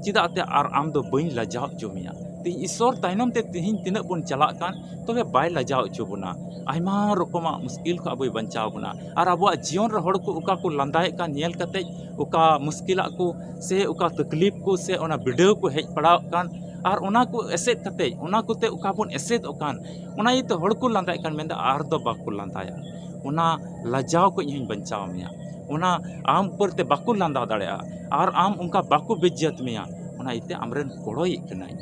ᱪᱮᱫᱟᱜ ᱛᱮ ᱟᱨ ᱟᱢ ᱫᱚ ᱵᱟᱹᱧ ᱞᱟᱡᱟᱣ ᱦᱚᱪᱚ ᱢᱮᱭᱟ᱾ ᱛᱮᱦᱮᱧ ᱤᱥᱚᱨ ᱛᱟᱭᱱᱚᱢ ᱛᱮ ᱛᱮᱦᱮᱧ ᱛᱤᱱᱟᱹᱜ ᱵᱚᱱ ᱪᱟᱞᱟᱜ ᱠᱟᱱ, ᱛᱚᱵᱮ ᱵᱟᱭ ᱞᱟᱡᱟᱣ ᱦᱚᱪᱚ ᱵᱚᱱᱟ᱾ ᱟᱭᱢᱟ ᱨᱚᱠᱚᱢᱟᱜ ᱢᱩᱥᱠᱤᱞ ᱠᱷᱚᱱ ᱟᱵᱚᱭ ᱵᱟᱧᱪᱟᱣ ᱵᱚᱱᱟ᱾ ᱟᱨ ᱟᱵᱚᱣᱟᱜ ᱡᱤᱭᱚᱱ ᱨᱮ ᱦᱚᱲ ᱠᱚ ᱚᱠᱟ ᱠᱚ ᱞᱟᱸᱫᱟᱭᱮᱫ ᱠᱟᱱ ᱧᱮᱞ ᱠᱟᱛᱮ, ᱚᱠᱟ ᱢᱩᱥᱠᱤᱞᱟᱜ ᱠᱚ ᱥᱮ ᱚᱠᱟ ᱛᱟᱠᱞᱤᱯ ᱠᱚ ᱥᱮ ᱚᱱᱟ ᱵᱤᱰᱟᱹᱣ ᱠᱚ ᱦᱮᱡ ᱯᱟᱲᱟᱣᱚᱜ ᱠᱟᱱ, ᱟᱨ ᱚᱱᱟ ᱠᱚ ᱮᱥᱮᱫ ᱠᱟᱛᱮ, ᱚᱱᱟ ᱠᱚᱛᱮ ᱚᱠᱟ ᱵᱚᱱ ᱮᱥᱮᱫᱚᱜ ᱠᱟᱱ, ᱚᱱᱟ ᱤᱭᱟᱹᱛᱮ ᱦᱚᱲ ᱠᱚ ᱞᱟᱸᱫᱟᱭᱮᱫ ᱠᱟᱱ, ᱢᱮᱱᱫᱟ ᱟᱨ ᱫᱚ ᱵᱟᱠᱚ ᱞᱟᱸᱫᱟᱭᱟ᱾ ᱚᱱᱟ ᱞᱟᱡᱟᱣ ᱠᱷᱚᱱ ᱤᱧ ᱦᱚᱧ ᱵᱟᱧᱪᱟᱣ ᱢᱮᱭᱟ᱾ ᱚᱱᱟ ᱟᱢ ᱩᱯᱚᱨ ᱛᱮ ᱵᱟᱠᱚ ᱞᱟᱸᱫᱟ ᱫᱟᱲᱮᱭᱟᱜᱼᱟ ᱟᱨ ᱟᱢ ᱚᱱᱠᱟ ᱵᱟᱠᱚ ᱵᱮᱡᱡᱟᱛ ᱢᱮᱭᱟ᱾ ᱚᱱᱟ ᱤᱭᱟᱹᱛᱮ ᱟᱢᱨᱮᱱ ᱜᱚᱲᱚᱭᱤᱡ ᱠᱟᱱᱟᱹᱧ᱾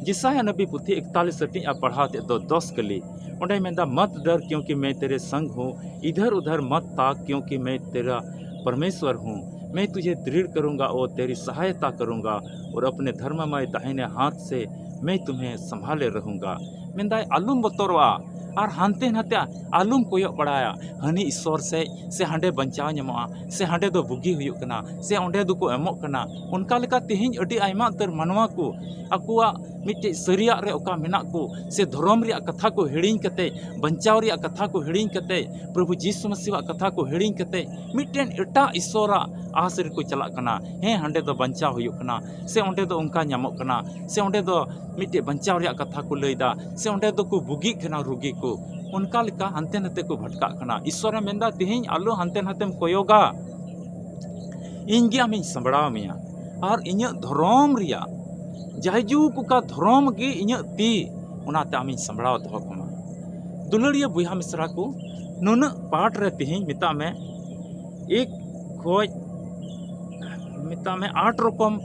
ᱡᱮᱥᱟᱭᱟ ᱱᱚᱵᱤ ᱯᱩᱛᱷᱤ ᱮᱠᱛᱟᱞᱤᱥ ᱦᱟᱹᱴᱤᱧ ᱟᱨ ᱯᱟᱲᱦᱟᱣ ᱛᱮᱫ ᱫᱚ ᱫᱚᱥ ᱠᱟᱹᱞᱤ᱾ ᱚᱸᱰᱮ ᱢᱮᱱᱫᱟ, "मत डर, क्योंकि मैं तेरे संग हूँ। इधर उधर मत ताक, क्योंकि मैं तेरा परमेश्वर हूँ। मैं तुझे दृढ़ करूँगा और तेरी सहायता करूँगा, और अपने धर्ममय दाहिने हाथ से मैं तुम्हें संभाले रहूँगा।" ᱢᱮᱱᱫᱟᱭ, ᱟᱞᱚᱢ ᱵᱚᱛᱚᱨᱚᱜᱼᱟ ᱟᱨ ᱦᱟᱱᱛᱮ ᱱᱟᱛᱮ ᱟᱞᱚᱢ ᱠᱚᱭᱚᱜ ᱵᱟᱲᱟᱭᱟ, ᱦᱟᱹᱱᱤ ᱤᱥᱚᱨ ᱥᱮᱫ, ᱥᱮ ᱦᱟᱸᱰᱮ ᱵᱟᱧᱪᱟᱣ ᱧᱟᱢᱚᱜᱼᱟ, ᱥᱮ ᱚᱸᱰᱮ ᱫᱚ ᱵᱩᱜᱤ ᱦᱩᱭᱩᱜ ᱠᱟᱱᱟ, ᱥᱮ ᱚᱸᱰᱮ ᱫᱚᱠᱚ ᱮᱢᱚᱜ ᱠᱟᱱᱟ᱾ ᱚᱱᱠᱟ ᱞᱮᱠᱟ ᱛᱮᱦᱮᱧ ᱟᱹᱰᱤ ᱟᱭᱢᱟ ᱩᱛᱟᱹᱨ ᱢᱟᱱᱣᱟ ᱠᱚ ᱟᱠᱚᱣᱟᱜ ᱢᱤᱫᱴᱮᱡ ᱥᱟᱹᱨᱤᱭᱟᱜ ᱨᱮ ᱚᱠᱟ ᱢᱮᱱᱟᱜ ᱠᱚ, ᱥᱮ ᱫᱷᱚᱨᱚᱢ ᱨᱮᱭᱟᱜ ᱠᱟᱛᱷᱟ ᱠᱚ ᱦᱤᱲᱤᱧ ᱠᱟᱛᱮ, ᱵᱟᱧᱪᱟᱣ ᱨᱮᱭᱟᱜ ᱠᱟᱛᱷᱟ ᱠᱚ ᱦᱤᱲᱤᱧ ᱠᱟᱛᱮ, ᱯᱨᱚᱵᱷᱩ ᱡᱤᱥᱩ ᱢᱟᱥᱤᱣᱟᱜ ᱠᱟᱛᱷᱟ ᱠᱚ ᱦᱤᱲᱤᱧ ᱠᱟᱛᱮ, ᱢᱤᱫᱴᱮᱱ ᱮᱴᱟᱜ ᱤᱥᱚᱨᱟᱜ ᱟᱥ ᱨᱮᱠᱚ ᱪᱟᱞᱟᱜ ᱠᱟᱱᱟ᱾ ᱦᱮᱸ, ᱦᱟᱸᱰᱮ ᱫᱚ ᱵᱟᱧᱪᱟᱣ ᱦᱩᱭᱩᱜ ᱠᱟᱱᱟ, ᱥᱮ ᱚᱸᱰᱮ ᱫᱚ ᱚᱱᱠᱟ ᱧᱟᱢᱚᱜ ᱠᱟᱱᱟ, ᱥᱮ ᱚᱸᱰᱮ ᱫᱚ ᱢᱤᱫᱴᱮᱡ ᱵᱟᱧᱪᱟᱣ ᱨᱮᱭᱟᱜ ᱠᱟᱛᱷᱟ ᱠᱚ ᱞᱟᱹᱭᱫᱟ, ᱥᱮ ᱚᱸᱰᱮ ᱫᱚᱠᱚ ᱵᱩᱜᱤᱜ ᱠᱟᱱᱟ ᱨᱩᱜᱤ ᱠᱚ᱾ ᱚᱱᱠᱟ ᱞᱮᱠᱟ ᱦᱟᱱᱛᱮ ᱱᱟᱛᱮ ᱠᱚ ᱵᱷᱟᱴᱠᱟᱜ ᱠᱟᱱᱟ᱾ ᱤᱥᱚᱨᱮ ᱢᱮᱱᱫᱟ, "ᱛᱮᱦᱮᱧ ᱟᱞᱚ ᱦᱟᱱᱛᱮ ᱱᱟᱛᱮᱢ ᱠᱚᱭᱚᱜᱟ, ᱤᱧ ᱜᱮ ᱟᱢᱤᱧ ᱥᱟᱢᱵᱲᱟᱣ ᱢᱮᱭᱟ, ᱟᱨ ᱤᱧᱟᱹᱜ ᱫᱷᱚᱨᱚᱢ ᱨᱮᱭᱟᱜ ᱡᱟᱭᱡᱩᱜᱽ ᱚᱠᱟ ᱫᱷᱚᱨᱚᱢ ᱜᱮ ᱤᱧᱟᱹᱜ ᱛᱤ, ᱚᱱᱟᱛᱮ ᱟᱢᱤᱧ ᱥᱟᱢᱵᱲᱟᱣ ᱫᱚᱦᱚ ᱠᱟᱢᱟ᱾" ᱫᱩᱞᱟᱹᱲᱤᱭᱟᱹ ᱵᱚᱭᱦᱟ ᱢᱤᱥᱨᱟ ᱠᱚ, ᱱᱩᱱᱟᱹᱜ ᱯᱟᱴ ᱨᱮ ᱛᱮᱦᱮᱧ ᱢᱮᱛᱟᱜ ᱢᱮ, ᱮᱠ ᱠᱷᱚᱡ ᱢᱮᱛᱟᱜ ᱢᱮ ᱟᱴ ᱨᱚᱠᱚᱢ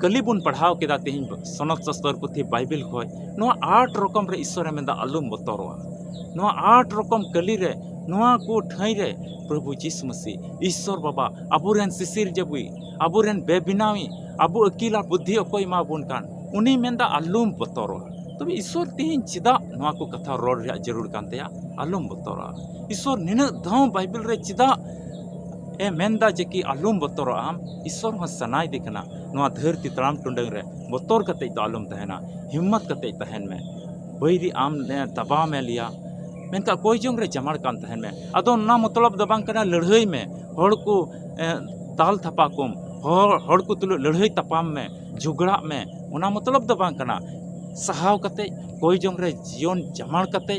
ᱠᱟᱹᱞᱤ ᱵᱚᱱ ᱯᱟᱲᱦᱟᱣ ᱠᱮᱫᱟ ᱛᱮᱦᱮᱧ ᱥᱚᱱᱚᱛ ᱥᱟᱥᱛᱚᱨ ᱯᱩᱛᱷᱤ ᱵᱟᱭᱵᱮᱞ ᱠᱷᱚᱡ᱾ ᱱᱚᱣᱟ ᱟᱴ ᱨᱚᱠᱚᱢ ᱨᱮ ᱤᱥᱚᱨᱮ ᱢᱮᱱᱫᱟ, "ᱟᱞᱚᱢ ᱵᱚᱛᱚᱨᱚᱜᱼᱟ᱾" ᱱᱚᱣᱟ ᱟᱴ ᱨᱚᱠᱚᱢ ᱠᱟᱹᱞᱤ ᱨᱮ, ᱱᱚᱣᱟ ᱠᱚ ᱴᱷᱟᱹᱭ ᱨᱮ ᱯᱨᱚᱵᱷᱩ ᱡᱤᱥᱩ ᱢᱟᱹᱥᱤ, ᱤᱥᱚᱨ ᱵᱟᱵᱟ, ᱟᱵᱚᱨᱮᱱ ᱥᱤᱥᱤᱨ ᱡᱟᱹᱵᱩᱭ, ᱟᱵᱚᱨᱮᱱ ᱵᱮᱵᱮᱱᱟᱣᱤᱡ, ᱟᱵᱚ ᱟᱹᱠᱤᱞ ᱟᱨ ᱵᱩᱫᱽᱫᱷᱤ ᱚᱠᱚᱭ ᱮᱢᱟ ᱵᱚᱱ ᱠᱟᱱ, ᱩᱱᱤ ᱢᱮᱱᱫᱟ, "ᱟᱞᱚᱢ ᱵᱚᱛᱚᱨᱚᱜᱼᱟ᱾" ᱛᱚᱵᱮ ᱤᱥᱚᱨ ᱛᱮᱦᱮᱧ ᱪᱮᱫᱟᱜ ᱱᱚᱣᱟ ᱠᱚ ᱠᱟᱛᱷᱟ ᱨᱚᱲ ᱨᱮᱭᱟᱜ ᱡᱟᱹᱨᱩᱲ ᱠᱟᱱ ᱛᱟᱭᱟ? ᱟᱞᱚᱢ ᱵᱚᱛᱚᱨᱚᱜᱼᱟ᱾ ᱤᱥᱚᱨ ᱱᱤᱱᱟᱹᱜ ᱫᱷᱟᱣ ᱵᱟᱭᱵᱮᱞ ᱨᱮ ᱪᱮᱫᱟᱜ ᱮ ᱢᱮᱱᱫᱟ ᱡᱮ ᱠᱤ ᱟᱞᱚᱢ ᱵᱚᱛᱚᱨᱚᱜᱼᱟ? ᱟᱢ ᱤᱥᱚᱨ ᱦᱚᱸ ᱥᱟᱱᱟᱭᱮᱫᱮ ᱠᱟᱱᱟ, ᱱᱚᱣᱟ ᱫᱷᱟᱹᱨᱛᱤ ᱛᱟᱲᱟᱢ ᱴᱩᱰᱟᱹᱝ ᱨᱮ ᱵᱚᱛᱚᱨ ᱠᱟᱛᱮᱡ ᱫᱚ ᱟᱞᱚᱢ ᱛᱟᱦᱮᱱᱟ, ᱦᱤᱢᱢᱚᱛ ᱠᱟᱛᱮᱡ ᱛᱟᱦᱮᱱ ᱢᱮ᱾ ᱵᱟᱹᱭᱨᱤ ᱟᱢ ᱮ ᱫᱟᱵᱟᱣ ᱢᱮ ᱞᱮᱭᱟ, ᱢᱮᱱᱠᱷᱟᱱ ᱠᱚᱭ ᱡᱚᱝ ᱨᱮ ᱡᱟᱢᱟᱲ ᱠᱟᱱ ᱛᱟᱦᱮᱱ ᱢᱮ᱾ ᱟᱫᱚ ᱚᱱᱟ ᱢᱚᱛᱞᱚᱵ ᱫᱚ ᱵᱟᱝ ᱠᱟᱱᱟ ᱞᱟᱹᱲᱦᱟᱹᱭ ᱢᱮ, ᱦᱚᱲ ᱠᱚ ᱮ, ᱫᱟᱞ ᱛᱷᱟᱯᱟ ᱠᱚᱢ, ᱦᱚᱲ, ᱦᱚᱲ ᱠᱚ ᱛᱩᱞᱩᱡ ᱞᱟᱹᱲᱦᱟᱹᱭ ᱛᱟᱯᱟᱢ ᱢᱮ, ᱡᱷᱚᱜᱽᱲᱟᱜ ᱢᱮ, ᱚᱱᱟ ᱢᱚᱛᱞᱚᱵ ᱫᱚ ᱵᱟᱝ ᱠᱟᱱᱟ᱾ ᱥᱟᱦᱟᱣ ᱠᱟᱛᱮ, ᱠᱚᱭ ᱡᱚᱝ ᱨᱮ ᱡᱤᱭᱚᱱ ᱡᱟᱢᱟᱲ ᱠᱟᱛᱮ,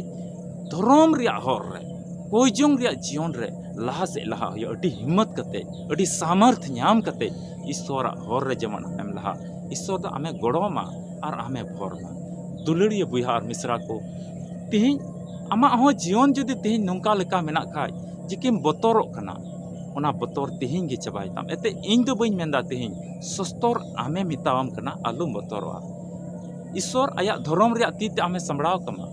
ᱫᱷᱚᱨᱚᱢ ᱨᱮᱭᱟᱜ ᱦᱚᱨ ᱨᱮ, ᱠᱚᱭ ᱡᱚᱝ ᱨᱮᱭᱟᱜ ᱡᱤᱭᱚᱱ ᱨᱮ ᱞᱟᱦᱟ ᱥᱮᱫ ᱞᱟᱦᱟ ᱦᱩᱭᱩᱜᱼᱟ᱾ ᱟᱹᱰᱤ ᱦᱤᱢᱢᱚᱛ ᱠᱟᱛᱮ, ᱟᱹᱰᱤ ᱥᱟᱢᱚᱨᱛᱷ ᱧᱟᱢ ᱠᱟᱛᱮ ᱤᱥᱣᱚᱨᱟᱜ ᱦᱚᱨ ᱨᱮ ᱡᱮᱢᱚᱱ ᱟᱢᱮᱢ ᱞᱟᱦᱟ, ᱤᱥᱣᱚᱨ ᱫᱚ ᱟᱢᱮ ᱜᱚᱲᱚ ᱟᱢᱟ ᱟᱨ ᱟᱢᱮ ᱵᱷᱚᱨ ᱟᱢᱟ᱾ ᱫᱩᱞᱟᱹᱲᱤᱭᱟᱹ ᱵᱚᱭᱦᱟ ᱟᱨ ᱢᱤᱥᱨᱟ ᱠᱚ, ᱛᱤᱦᱤᱧ ᱟᱢᱟᱜ ᱦᱚᱸ ᱡᱤᱭᱚᱱ ᱡᱩᱫᱤ ᱛᱤᱦᱤᱧ ᱱᱚᱝᱠᱟ ᱞᱮᱠᱟ ᱢᱮᱱᱟᱜ ᱠᱷᱟᱡ ᱡᱮ ᱠᱤᱢ ᱵᱚᱛᱚᱨᱚᱜ ᱠᱟᱱᱟ, ᱚᱱᱟ ᱵᱚᱛᱚᱨ ᱛᱤᱦᱤᱧ ᱜᱮ ᱪᱟᱵᱟᱭ ᱛᱟᱢ᱾ ᱮᱱᱛᱮ ᱤᱧ ᱫᱚ ᱵᱟᱹᱧ ᱢᱮᱱᱫᱟ ᱛᱤᱦᱤᱧ ᱥᱚᱥᱛᱚᱨ ᱟᱢᱮ ᱢᱮᱛᱟᱣᱟᱢ ᱠᱟᱱᱟ, ᱟᱞᱚᱢ ᱵᱚᱛᱚᱨᱚᱜᱼᱟ᱾ ᱤᱥᱣᱚᱨ ᱟᱭᱟᱜ ᱫᱷᱚᱨᱚᱢ ᱨᱮᱭᱟᱜ ᱛᱤ ᱛᱮ ᱟᱢᱮ ᱥᱟᱢᱵᱲᱟᱣ ᱠᱟᱢᱟ᱾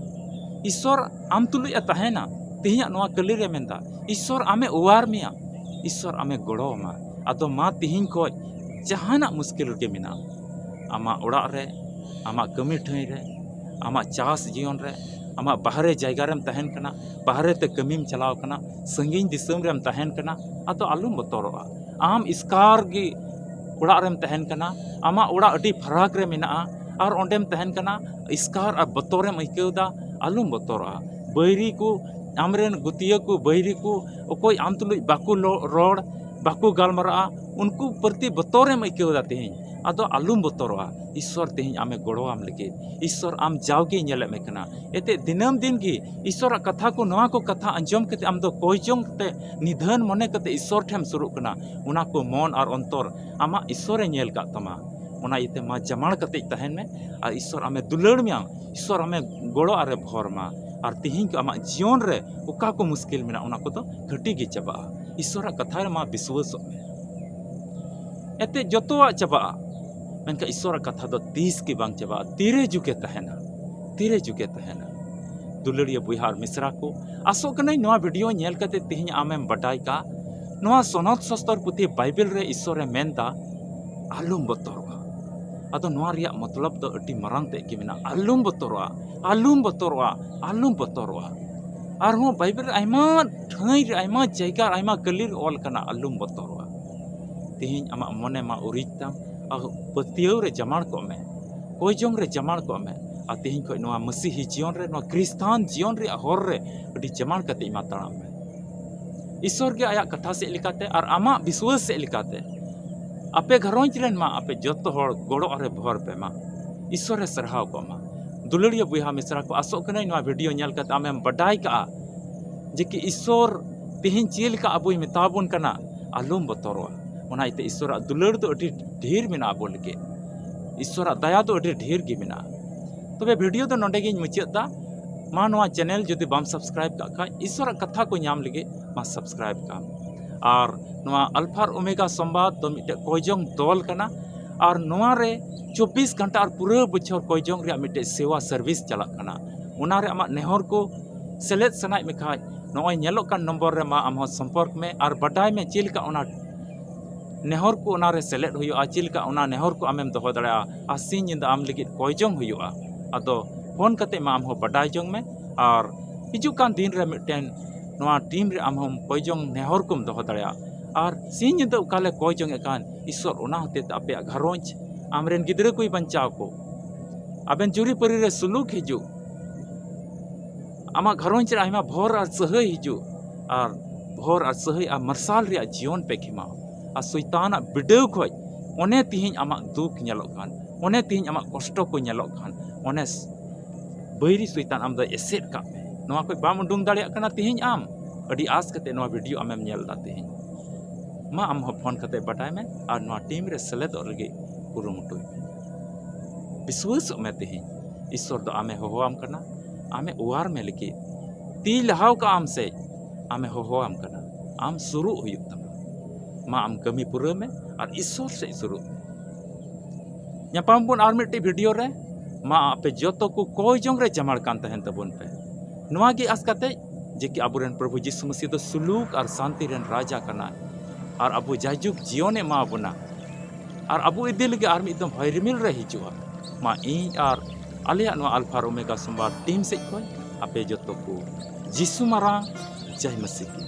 ᱤᱥᱣᱚᱨ ᱟᱢ ᱛᱩᱞᱩᱡ ᱮ ᱛᱟᱦᱮᱱᱟ᱾ ᱛᱤᱦᱤᱧᱟᱜ ᱱᱚᱣᱟ ᱠᱟᱹᱞᱤ ᱨᱮ ᱢᱮᱱᱫᱟ, ᱤᱥᱣᱚᱨ ᱟᱢᱮ ᱚᱣᱟᱨ ᱢᱮᱭᱟ, ᱤᱥᱣᱚᱨ ᱟᱢᱮ ᱜᱚᱲᱚ ᱟᱢᱟ᱾ ᱟᱫᱚ ᱢᱟ ᱛᱤᱦᱤᱧ ᱠᱷᱚᱡ ᱡᱟᱦᱟᱱᱟᱜ ᱢᱩᱥᱠᱤᱞ ᱨᱮᱜᱮ ᱢᱮᱱᱟᱜ, ᱟᱢᱟᱜ ᱚᱲᱟᱜ ᱨᱮ, ᱟᱢᱟᱜ ᱠᱟᱹᱢᱤ ᱴᱷᱟᱹᱭ ᱨᱮ, ᱟᱢᱟᱜ ᱪᱟᱥ ᱡᱤᱭᱚᱱ ᱨᱮ, ᱟᱢᱟᱜ ᱵᱟᱦᱨᱮ ᱡᱟᱭᱜᱟ ᱨᱮᱢ ᱛᱟᱦᱮᱱ ᱠᱟᱱᱟ, ᱵᱟᱦᱨᱮ ᱛᱮ ᱠᱟᱹᱢᱤᱢ ᱪᱟᱞᱟᱣ ᱠᱟᱱᱟ, ᱥᱟᱺᱜᱤᱧ ᱫᱤᱥᱚᱢ ᱨᱮᱢ ᱛᱟᱦᱮᱱ ᱠᱟᱱᱟ, ᱟᱫᱚ ᱟᱞᱚᱢ ᱵᱚᱛᱚᱨᱚᱜᱼᱟ᱾ ᱟᱢ ᱮᱥᱠᱟᱨ ᱜᱮ ᱚᱲᱟᱜ ᱨᱮᱢ ᱛᱟᱦᱮᱱ ᱠᱟᱱᱟ, ᱟᱢᱟᱜ ᱚᱲᱟᱜ ᱟᱹᱰᱤ ᱯᱷᱟᱨᱟᱠ ᱨᱮ ᱢᱮᱱᱟᱜᱼᱟ, ᱟᱨ ᱚᱸᱰᱮᱢ ᱛᱟᱦᱮᱱ ᱠᱟᱱᱟ, ᱮᱥᱠᱟᱨ ᱟᱨ ᱵᱚᱛᱚᱨᱮᱢ ᱟᱹᱭᱠᱟᱹᱣ ᱮᱫᱟ, ᱟᱞᱚᱢ ᱵᱚᱛᱚᱨᱚᱜᱼᱟ᱾ ᱵᱟᱹᱭᱨᱤ ᱠᱚ, ᱟᱢᱨᱮᱱ ᱜᱩᱛᱤᱭᱟᱹ ᱠᱚ, ᱵᱟᱹᱭᱨᱤ ᱠᱚ, ᱚᱠᱚᱭ ᱟᱢ ᱛᱩᱞᱩᱡ ᱵᱟᱠᱚ ᱞᱚ-, ᱨᱚᱲ, ᱵᱟᱠᱚ ᱜᱟᱞᱢᱟᱨᱟᱜᱼᱟ, ᱩᱱᱠᱩ ᱯᱨᱚᱛᱤ ᱵᱚᱛᱚᱨᱮᱢ ᱟᱹᱭᱠᱟᱹᱣ ᱮᱫᱟ ᱛᱮᱦᱮᱧ, ᱟᱫᱚ ᱟᱞᱚᱢ ᱵᱚᱛᱚᱨᱚᱜᱼᱟ᱾ ᱤᱥᱣᱚᱨ ᱛᱮᱦᱮᱧ ᱟᱢᱮ ᱜᱚᱲᱚᱣᱟᱢ ᱞᱟᱹᱜᱤᱫ᱾ ᱤᱥᱣᱚᱨ ᱟᱢ ᱡᱟᱣᱜᱮᱭ ᱧᱮᱞᱮᱫ ᱢᱮ ᱠᱟᱱᱟ᱾ ᱮᱱᱛᱮᱫ ᱫᱤᱱᱟᱹᱢ ᱫᱤᱱ ᱜᱮ ᱤᱥᱣᱚᱨᱟᱜ ᱠᱟᱛᱷᱟ ᱠᱚ, ᱱᱚᱣᱟ ᱠᱚ ᱠᱟᱛᱷᱟ ᱟᱸᱡᱚᱢ ᱠᱟᱛᱮ ᱟᱢ ᱫᱚ ᱠᱚᱭ ᱡᱚᱝ ᱠᱟᱛᱮ ᱱᱤᱫᱷᱟᱹᱱ ᱢᱚᱱᱮ ᱠᱟᱛᱮ ᱤᱥᱣᱚᱨ ᱴᱷᱮᱱ ᱥᱩᱨᱩᱜ ᱠᱟᱱᱟ᱾ ᱚᱱᱟ ᱠᱚ ᱢᱚᱱ ᱟᱨ ᱚᱱᱛᱚᱨ ᱟᱢᱟᱜ ᱤᱥᱣᱚᱨᱮ ᱧᱮᱞ ᱠᱟᱜ ᱛᱟᱢᱟ᱾ ᱚᱱᱟ ᱤᱭᱟᱹᱛᱮ ᱢᱟ ᱡᱟᱢᱟᱲ ᱠᱟᱛᱮ ᱛᱟᱦᱮᱱ ᱢᱮ ᱟᱨ ᱤᱥᱣᱚᱨ ᱟᱢᱮ ᱫᱩᱞᱟᱹᱲ ᱢᱮᱭᱟ, ᱤᱥᱣᱚᱨ ᱟᱢᱮ ᱜᱚᱲᱚ ᱟᱨᱮ ᱵᱷᱚᱨ ᱢᱟ᱾ ᱟᱨ ᱛᱤᱦᱤᱧ ᱠᱚ ᱟᱢᱟᱜ ᱡᱤᱭᱚᱱ ᱨᱮ ᱚᱠᱟ ᱠᱚ ᱢᱩᱥᱠᱤᱞ ᱢᱮᱱᱟᱜᱼᱟ, ᱚᱱᱟ ᱠᱚᱫᱚ ᱜᱷᱟᱹᱴᱤ ᱜᱮ ᱪᱟᱵᱟᱜᱼᱟ᱾ ᱤᱥᱣᱚᱨᱟᱜ ᱠᱟᱛᱷᱟ ᱨᱮ ᱢᱟ ᱵᱤᱥᱣᱟᱹᱥᱚᱜ ᱢᱮ᱾ ᱮᱱᱛᱮ ᱡᱚᱛᱚᱣᱟᱜ ᱪᱟᱵᱟᱜᱼᱟ, ᱢᱮᱱᱠᱷᱟᱱ ᱤᱥᱣᱚᱨᱟᱜ ᱠᱟᱛᱷᱟ ᱫᱚ ᱛᱤᱥ ᱜᱮ ᱵᱟᱝ ᱪᱟᱵᱟᱜᱼᱟ, ᱛᱤᱨᱮ ᱡᱩᱜᱮ ᱛᱟᱦᱮᱱᱟ, ᱛᱤᱨᱮ ᱡᱩᱜᱮ ᱛᱟᱦᱮᱱᱟ᱾ ᱫᱩᱞᱟᱹᱲᱤᱭᱟᱹ ᱵᱚᱭᱦᱟ ᱟᱨ ᱢᱤᱥᱨᱟ ᱠᱚ, ᱟᱥᱚᱜ ᱠᱟᱹᱱᱟᱹᱧ ᱱᱚᱣᱟ ᱵᱷᱤᱰᱤᱭᱳ ᱧᱮᱞ ᱠᱟᱛᱮ ᱛᱤᱦᱤᱧ ᱟᱢᱮᱢ ᱵᱟᱰᱟᱭ ᱠᱟᱜ, ᱱᱚᱣᱟ ᱥᱚᱱᱚᱛ ᱥᱚᱥᱛᱚᱨ ᱯᱩᱛᱷᱤ ᱵᱟᱭᱵᱮᱞ ᱨᱮ ᱤᱥᱣᱚᱨᱮ ᱢᱮᱱᱫᱟ, ᱟᱞᱚᱢ ᱵᱚᱛᱚᱨᱚᱜᱼᱟ᱾ ᱟᱫᱚ ᱱᱚᱣᱟ ᱨᱮᱭᱟᱜ ᱢᱚᱛᱞᱚᱵ ᱫᱚ ᱟᱹᱰᱤ ᱢᱟᱨᱟᱝ ᱛᱮᱫ ᱜᱮ ᱢᱮᱱᱟᱜᱼᱟ, ᱟᱞᱚᱢ ᱵᱚᱛᱚᱨᱚᱜᱼᱟ, ᱟᱞᱚᱢ ᱵᱚᱛᱚᱨᱚᱜᱼᱟ, ᱟᱞᱚᱢ ᱵᱚᱛᱚᱨᱚᱜᱼᱟ᱾ ᱟᱨᱦᱚᱸ ᱵᱟᱭᱵᱮᱞ ᱨᱮ ᱟᱭᱢᱟ ᱴᱷᱟᱹᱭ ᱨᱮ, ᱟᱭᱢᱟ ᱡᱟᱭᱜᱟ ᱨᱮ, ᱟᱭᱢᱟ ᱠᱟᱹᱞᱤ ᱨᱮ ᱚᱞ ᱠᱟᱱᱟ, ᱟᱞᱚᱢ ᱵᱚᱛᱚᱨᱚᱜᱼᱟ᱾ ᱛᱮᱦᱮᱧ ᱟᱢᱟᱜ ᱢᱚᱱᱮ ᱢᱟ ᱩᱨᱤᱡ ᱛᱟᱢ, ᱟᱨ ᱯᱟᱹᱛᱭᱟᱹᱣ ᱨᱮ ᱡᱟᱢᱟᱲ ᱠᱚᱜ ᱢᱮ, ᱠᱚᱭ ᱡᱚᱝ ᱨᱮ ᱡᱟᱢᱟᱲ ᱠᱚᱜ ᱢᱮ᱾ ᱟᱨ ᱛᱮᱦᱮᱧ ᱠᱷᱚᱱ ᱱᱚᱣᱟ ᱢᱟᱹᱥᱤᱦᱤ ᱡᱤᱭᱚᱱ ᱨᱮ, ᱱᱚᱣᱟ ᱠᱷᱨᱤᱥᱴᱟᱱ ᱡᱤᱭᱚᱱ ᱨᱮᱭᱟᱜ ᱦᱚᱨ ᱨᱮ ᱟᱹᱰᱤ ᱡᱟᱢᱟᱲ ᱠᱟᱛᱮ ᱢᱟ ᱛᱟᱲᱟᱢ ᱢᱮ᱾ ᱤᱥᱚᱨ ᱜᱮ ᱟᱭᱟᱜ ᱠᱟᱛᱷᱟ ᱥᱮᱫ ᱞᱮᱠᱟᱛᱮ ᱟᱨ ᱟᱢᱟᱜ ᱵᱤᱥᱣᱟᱹᱥ ᱥᱮᱫ ᱞᱮᱠᱟᱛᱮ ᱟᱯᱮ ᱜᱷᱟᱨᱚᱸᱡᱽ ᱨᱮᱱ ᱢᱟ ᱟᱯᱮ ᱡᱚᱛᱚ ᱦᱚᱲ ᱜᱚᱲᱚ ᱨᱮ ᱵᱷᱚᱨ ᱯᱮ ᱢᱟ᱾ ᱤᱥᱥᱚᱨᱮ ᱥᱟᱨᱦᱟᱣ ᱠᱚᱜ ᱢᱟ᱾ ᱫᱩᱞᱟᱹᱲᱤᱭᱟᱹ ᱵᱚᱭᱦᱟ ᱢᱤᱥᱨᱟ ᱠᱚ, ᱟᱥᱚᱜ ᱠᱟᱹᱱᱟᱹᱧ ᱱᱚᱣᱟ ᱵᱷᱤᱰᱤᱭᱳ ᱧᱮᱞ ᱠᱟᱛᱮ ᱟᱢᱮᱢ ᱵᱟᱰᱟᱭ ᱠᱟᱜᱼᱟ ᱡᱮ ᱠᱤ ᱤᱥᱥᱚᱨ ᱛᱮᱦᱮᱧ ᱪᱮᱫ ᱞᱮᱠᱟ ᱟᱵᱚᱭ ᱢᱮᱛᱟ ᱵᱚᱱ ᱠᱟᱱᱟ, ᱟᱞᱚᱢ ᱵᱚᱛᱚᱨᱚᱜᱼᱟ᱾ ᱚᱱᱟ ᱤᱭᱟᱹᱛᱮ ᱤᱥᱥᱚᱨᱟᱜ ᱫᱩᱞᱟᱹᱲ ᱫᱚ ᱟᱹᱰᱤ ᱰᱷᱮᱨ ᱢᱮᱱᱟᱜᱼᱟ ᱟᱵᱚ ᱞᱟᱹᱜᱤᱫ᱾ ᱤᱥᱥᱚᱨᱟᱜ ᱫᱟᱭᱟ ᱫᱚ ᱟᱹᱰᱤ ᱰᱷᱮᱨ ᱜᱮ ᱢᱮᱱᱟᱜᱼᱟ᱾ ᱛᱚᱵᱮ ᱵᱷᱤᱰᱤᱭᱳ ᱫᱚ ᱱᱚᱰᱮ ᱜᱤᱧ ᱢᱩᱪᱟᱹᱫ ᱮᱫᱟ᱾ ᱢᱟ ᱱᱚᱣᱟ ᱪᱮᱱᱮᱞ ᱡᱩᱫᱤ ᱵᱟᱢ ᱥᱟᱵᱥᱠᱨᱟᱭᱤᱵ ᱠᱟᱜ ᱠᱷᱟᱡ, ᱤᱥᱥᱚᱨᱟᱜ ᱠᱟᱛᱷᱟ ᱠᱚ ᱧᱟᱢ ᱞᱟᱹᱜᱤᱫ ᱢᱟ ᱥᱟᱵᱥᱠᱨᱟᱭᱤᱵ ᱠᱟᱜ ᱢᱮ᱾ ᱟᱨ ᱱᱚᱣᱟ ᱟᱞᱯᱷᱟ ᱟᱨ ᱳᱢᱮᱜᱟ ᱥᱚᱢᱵᱟᱫ ᱫᱚ ᱢᱤᱫᱴᱮᱡ ᱠᱚᱭᱡᱚᱝ ᱫᱚᱞ ᱠᱟᱱᱟ᱾ ᱟᱨ ᱱᱚᱣᱟ ᱨᱮ ᱪᱚᱵᱵᱤᱥ ᱜᱷᱚᱱᱴᱟ ᱟᱨ ᱯᱩᱨᱟᱹ ᱵᱚᱪᱷᱚᱨ ᱠᱚᱭᱡᱚᱝ ᱨᱮᱭᱟᱜ ᱢᱤᱫᱴᱮᱡ ᱥᱮᱣᱟ ᱥᱟᱨᱵᱷᱤᱥ ᱪᱟᱞᱟᱜ ᱠᱟᱱᱟ᱾ ᱚᱱᱟ ᱨᱮ ᱟᱢᱟᱜ ᱱᱮᱦᱚᱨ ᱠᱚ ᱥᱮᱞᱮᱫ ᱥᱟᱱᱟᱭᱮᱫ ᱢᱮ ᱠᱷᱟᱡ, ᱱᱚᱜᱼᱚᱭ ᱧᱮᱞᱚᱜ ᱠᱟᱱ ᱱᱚᱢᱵᱚᱨ ᱨᱮ ᱢᱟ ᱟᱢ ᱦᱚᱸ ᱥᱚᱢᱯᱚᱨᱠ ᱢᱮ ᱟᱨ ᱵᱟᱰᱟᱭ ᱢᱮ ᱪᱮᱫ ᱞᱮᱠᱟ ᱚᱱᱟ ᱱᱮᱦᱚᱨ ᱠᱚ ᱚᱱᱟ ᱨᱮ ᱥᱮᱞᱮᱫ ᱦᱩᱭᱩᱜᱼᱟ, ᱪᱮᱫ ᱞᱮᱠᱟ ᱚᱱᱟ ᱱᱮᱦᱚᱨ ᱠᱚ ᱟᱢᱮᱢ ᱫᱚᱦᱚ ᱫᱟᱲᱮᱭᱟᱜᱼᱟ᱾ ᱟᱨ ᱥᱤᱧ ᱧᱤᱫᱟᱹ ᱟᱢ ᱞᱟᱹᱜᱤᱫ ᱠᱚᱭᱡᱚᱝ ᱦᱩᱭᱩᱜᱼᱟ᱾ ᱟᱫᱚ ᱯᱷᱳᱱ ᱠᱟᱛᱮ ᱢᱟ ᱟᱢ ᱦᱚᱸ ᱵᱟᱰᱟᱭ ᱡᱚᱝ ᱢᱮ᱾ ᱟᱨ ᱦᱤᱡᱩᱜ ᱠᱟᱱ ᱫᱤᱱ ᱨᱮ ᱢᱤᱫᱴᱮᱱ ᱱᱚᱣᱟ ᱴᱤᱢ ᱨᱮ ᱟᱢ ᱦᱚᱸ ᱠᱚᱭᱡᱚᱝ ᱱᱮᱦᱚᱨ ᱠᱚᱢ ᱫᱚᱦᱚ ᱫᱟᱲᱮᱭᱟᱜᱼᱟ᱾ ᱟᱨ ᱥᱤᱧ ᱧᱤᱫᱟᱹ ᱚᱠᱟ ᱞᱮ ᱠᱚᱭᱡᱚᱝ ᱮᱫ ᱠᱟᱱ, ᱤᱥᱥᱚᱨ ᱚᱱᱟ ᱦᱚᱛᱮ ᱛᱮ ᱟᱯᱮᱭᱟᱜ ᱜᱷᱟᱨᱚᱸᱡᱽ, ᱟᱢᱨᱮᱱ ᱜᱤᱫᱽᱨᱟᱹ ᱠᱚᱭ ᱵᱟᱧᱪᱟᱣ ᱠᱚ, ᱟᱵᱮᱱ ᱡᱩᱨᱤ ᱯᱟᱹᱨᱤ ᱨᱮ ᱥᱩᱞᱩᱠ ᱦᱤᱡᱩᱜ, ᱟᱢᱟᱜ ᱜᱷᱟᱨᱚᱸᱡᱽ ᱨᱮ ᱟᱭᱢᱟ ᱵᱷᱚᱨ ᱟᱨ ᱥᱟᱹᱦᱟᱹᱭ ᱦᱤᱡᱩᱜ, ᱟᱨ ᱵᱷᱚᱨ ᱟᱨ ᱥᱟᱹᱦᱟᱹᱭ ᱟᱨ ᱢᱟᱨᱥᱟᱞ ᱨᱮᱭᱟᱜ ᱡᱤᱭᱚᱱ ᱯᱮ ᱠᱷᱮᱢᱟᱣ᱾ ᱟᱨ ᱥᱚᱭᱛᱟᱱᱟᱜ ᱵᱤᱰᱟᱹᱣ ᱠᱷᱚᱡ ᱚᱱᱮ ᱛᱤᱦᱤᱧ ᱟᱢᱟᱜ ᱫᱩᱠ ᱧᱮᱞᱚᱜ ᱠᱟᱱ, ᱚᱱᱮ ᱛᱤᱦᱤᱧ ᱟᱢᱟᱜ ᱠᱚᱥᱴᱚ ᱠᱚ ᱧᱮᱞᱚᱜ ᱠᱟᱱ, ᱚᱱᱮ ᱵᱟᱹᱭᱨᱤ ᱥᱚᱭᱛᱟᱱ ᱟᱢ ᱫᱚᱭ ᱮᱥᱮᱫ ᱠᱟᱜ ᱢᱮ᱾ ᱱᱚᱣᱟ ᱠᱷᱚᱡ ᱵᱟᱢ ᱩᱰᱩᱝ ᱫᱟᱲᱮᱭᱟᱜ ᱠᱟᱱᱟ ᱛᱤᱦᱤᱧ ᱟᱢ᱾ ᱟᱹᱰᱤ ᱟᱸᱥ ᱠᱟᱛᱮ ᱱᱚᱣᱟ ᱵᱷᱤᱰᱤᱭᱳ ᱟᱢᱮᱢ ᱧᱮᱞ ᱮᱫᱟ ᱛᱤᱦᱤᱧ᱾ ᱢᱟ ᱟᱢ ᱦᱚᱸ ᱯᱷᱳᱱ ᱠᱟᱛᱮ ᱵᱟᱰᱟᱭ ᱢᱮ ᱟᱨ ᱱᱚᱣᱟ ᱴᱤᱢ ᱨᱮ ᱥᱮᱞᱮᱫᱚᱜ ᱞᱟᱹᱜᱤᱫ ᱠᱩᱨᱩᱢᱩᱴᱩᱭ ᱢᱮ᱾ ᱵᱤᱥᱣᱟᱹᱥᱚᱜ ᱢᱮ ᱛᱤᱦᱤᱧ ᱤᱥᱥᱚᱨ ᱫᱚ ᱟᱢᱮ ᱦᱚᱦᱚᱣᱟᱢ ᱠᱟᱱᱟ, ᱟᱢᱮ ᱚᱣᱟᱨ ᱢᱮ ᱞᱟᱹᱜᱤᱫ᱾ ᱛᱤ ᱞᱟᱦᱟᱣ ᱠᱟᱜ ᱟᱢ ᱥᱮ ᱟᱢᱮ ᱦᱚᱦᱚᱣᱟᱢ ᱠᱟᱱᱟ᱾ ᱟᱢ ᱥᱩᱨᱩᱜ ᱦᱩᱭᱩᱜ ᱛᱟᱢᱟ᱾ ᱢᱟ ᱟᱢ ᱠᱟᱹᱢᱤ ᱯᱩᱨᱟᱹᱣ ᱢᱮ ᱟᱨ ᱤᱥᱥᱚᱨ ᱥᱮᱫ ᱥᱩᱨᱩᱜ ᱢᱮ᱾ ᱧᱟᱯᱟᱢ ᱵᱚᱱ ᱟᱨ ᱢᱤᱫᱴᱤᱡ ᱵᱷᱤᱰᱤᱭᱳ ᱨᱮ᱾ ᱢᱟ ᱟᱯᱮ ᱡᱚᱛᱚ ᱠᱚ ᱠᱚᱭ ᱡᱚᱝ ᱨᱮ ᱡᱟᱢᱟᱲ ᱠᱟᱱ ᱛᱟᱦᱮᱱ ᱛᱟᱵᱚᱱ ᱯᱮ᱾ ᱱᱚᱣᱟ ᱜᱮ ᱟᱸᱥ ᱠᱟᱛᱮ ᱡᱮ ᱠᱤ ᱟᱵᱚᱨᱮᱱ ᱯᱨᱚᱵᱷᱩ ᱡᱤᱥᱩ ᱢᱟᱹᱥᱤ ᱫᱚ ᱥᱩᱞᱩᱠ ᱟᱨ ᱥᱟᱱᱛᱤ ᱨᱮᱱ ᱨᱟᱡᱟ ᱠᱟᱱᱟᱭ ᱟᱨ ᱟᱵᱚ ᱡᱟᱭᱡᱩᱜᱽ ᱡᱤᱭᱚᱱᱮ ᱮᱢᱟ ᱵᱚᱱᱟ ᱟᱨ ᱟᱵᱚ ᱤᱫᱤ ᱞᱟᱹᱜᱤᱫ ᱟᱨ ᱢᱤᱫ ᱫᱚᱢ ᱦᱚᱭ ᱨᱤᱢᱤᱞ ᱨᱮ ᱦᱤᱡᱩᱜᱼᱟ᱾ ᱢᱟ ᱤᱧ ᱟᱨ ᱟᱞᱮᱭᱟᱜ ᱱᱚᱣᱟ ᱟᱞᱯᱷᱟ ᱟᱨ ᱳᱢᱮᱜᱟ ᱥᱚᱢᱵᱟᱫ ᱴᱤᱢ ᱥᱮᱫ ᱠᱷᱚᱱ ᱟᱯᱮ ᱡᱚᱛᱚ ᱠᱚ ᱡᱤᱥᱩ ᱢᱟᱨᱟᱝ ᱡᱟᱭ ᱢᱟᱹᱥᱤ ᱠᱤ᱾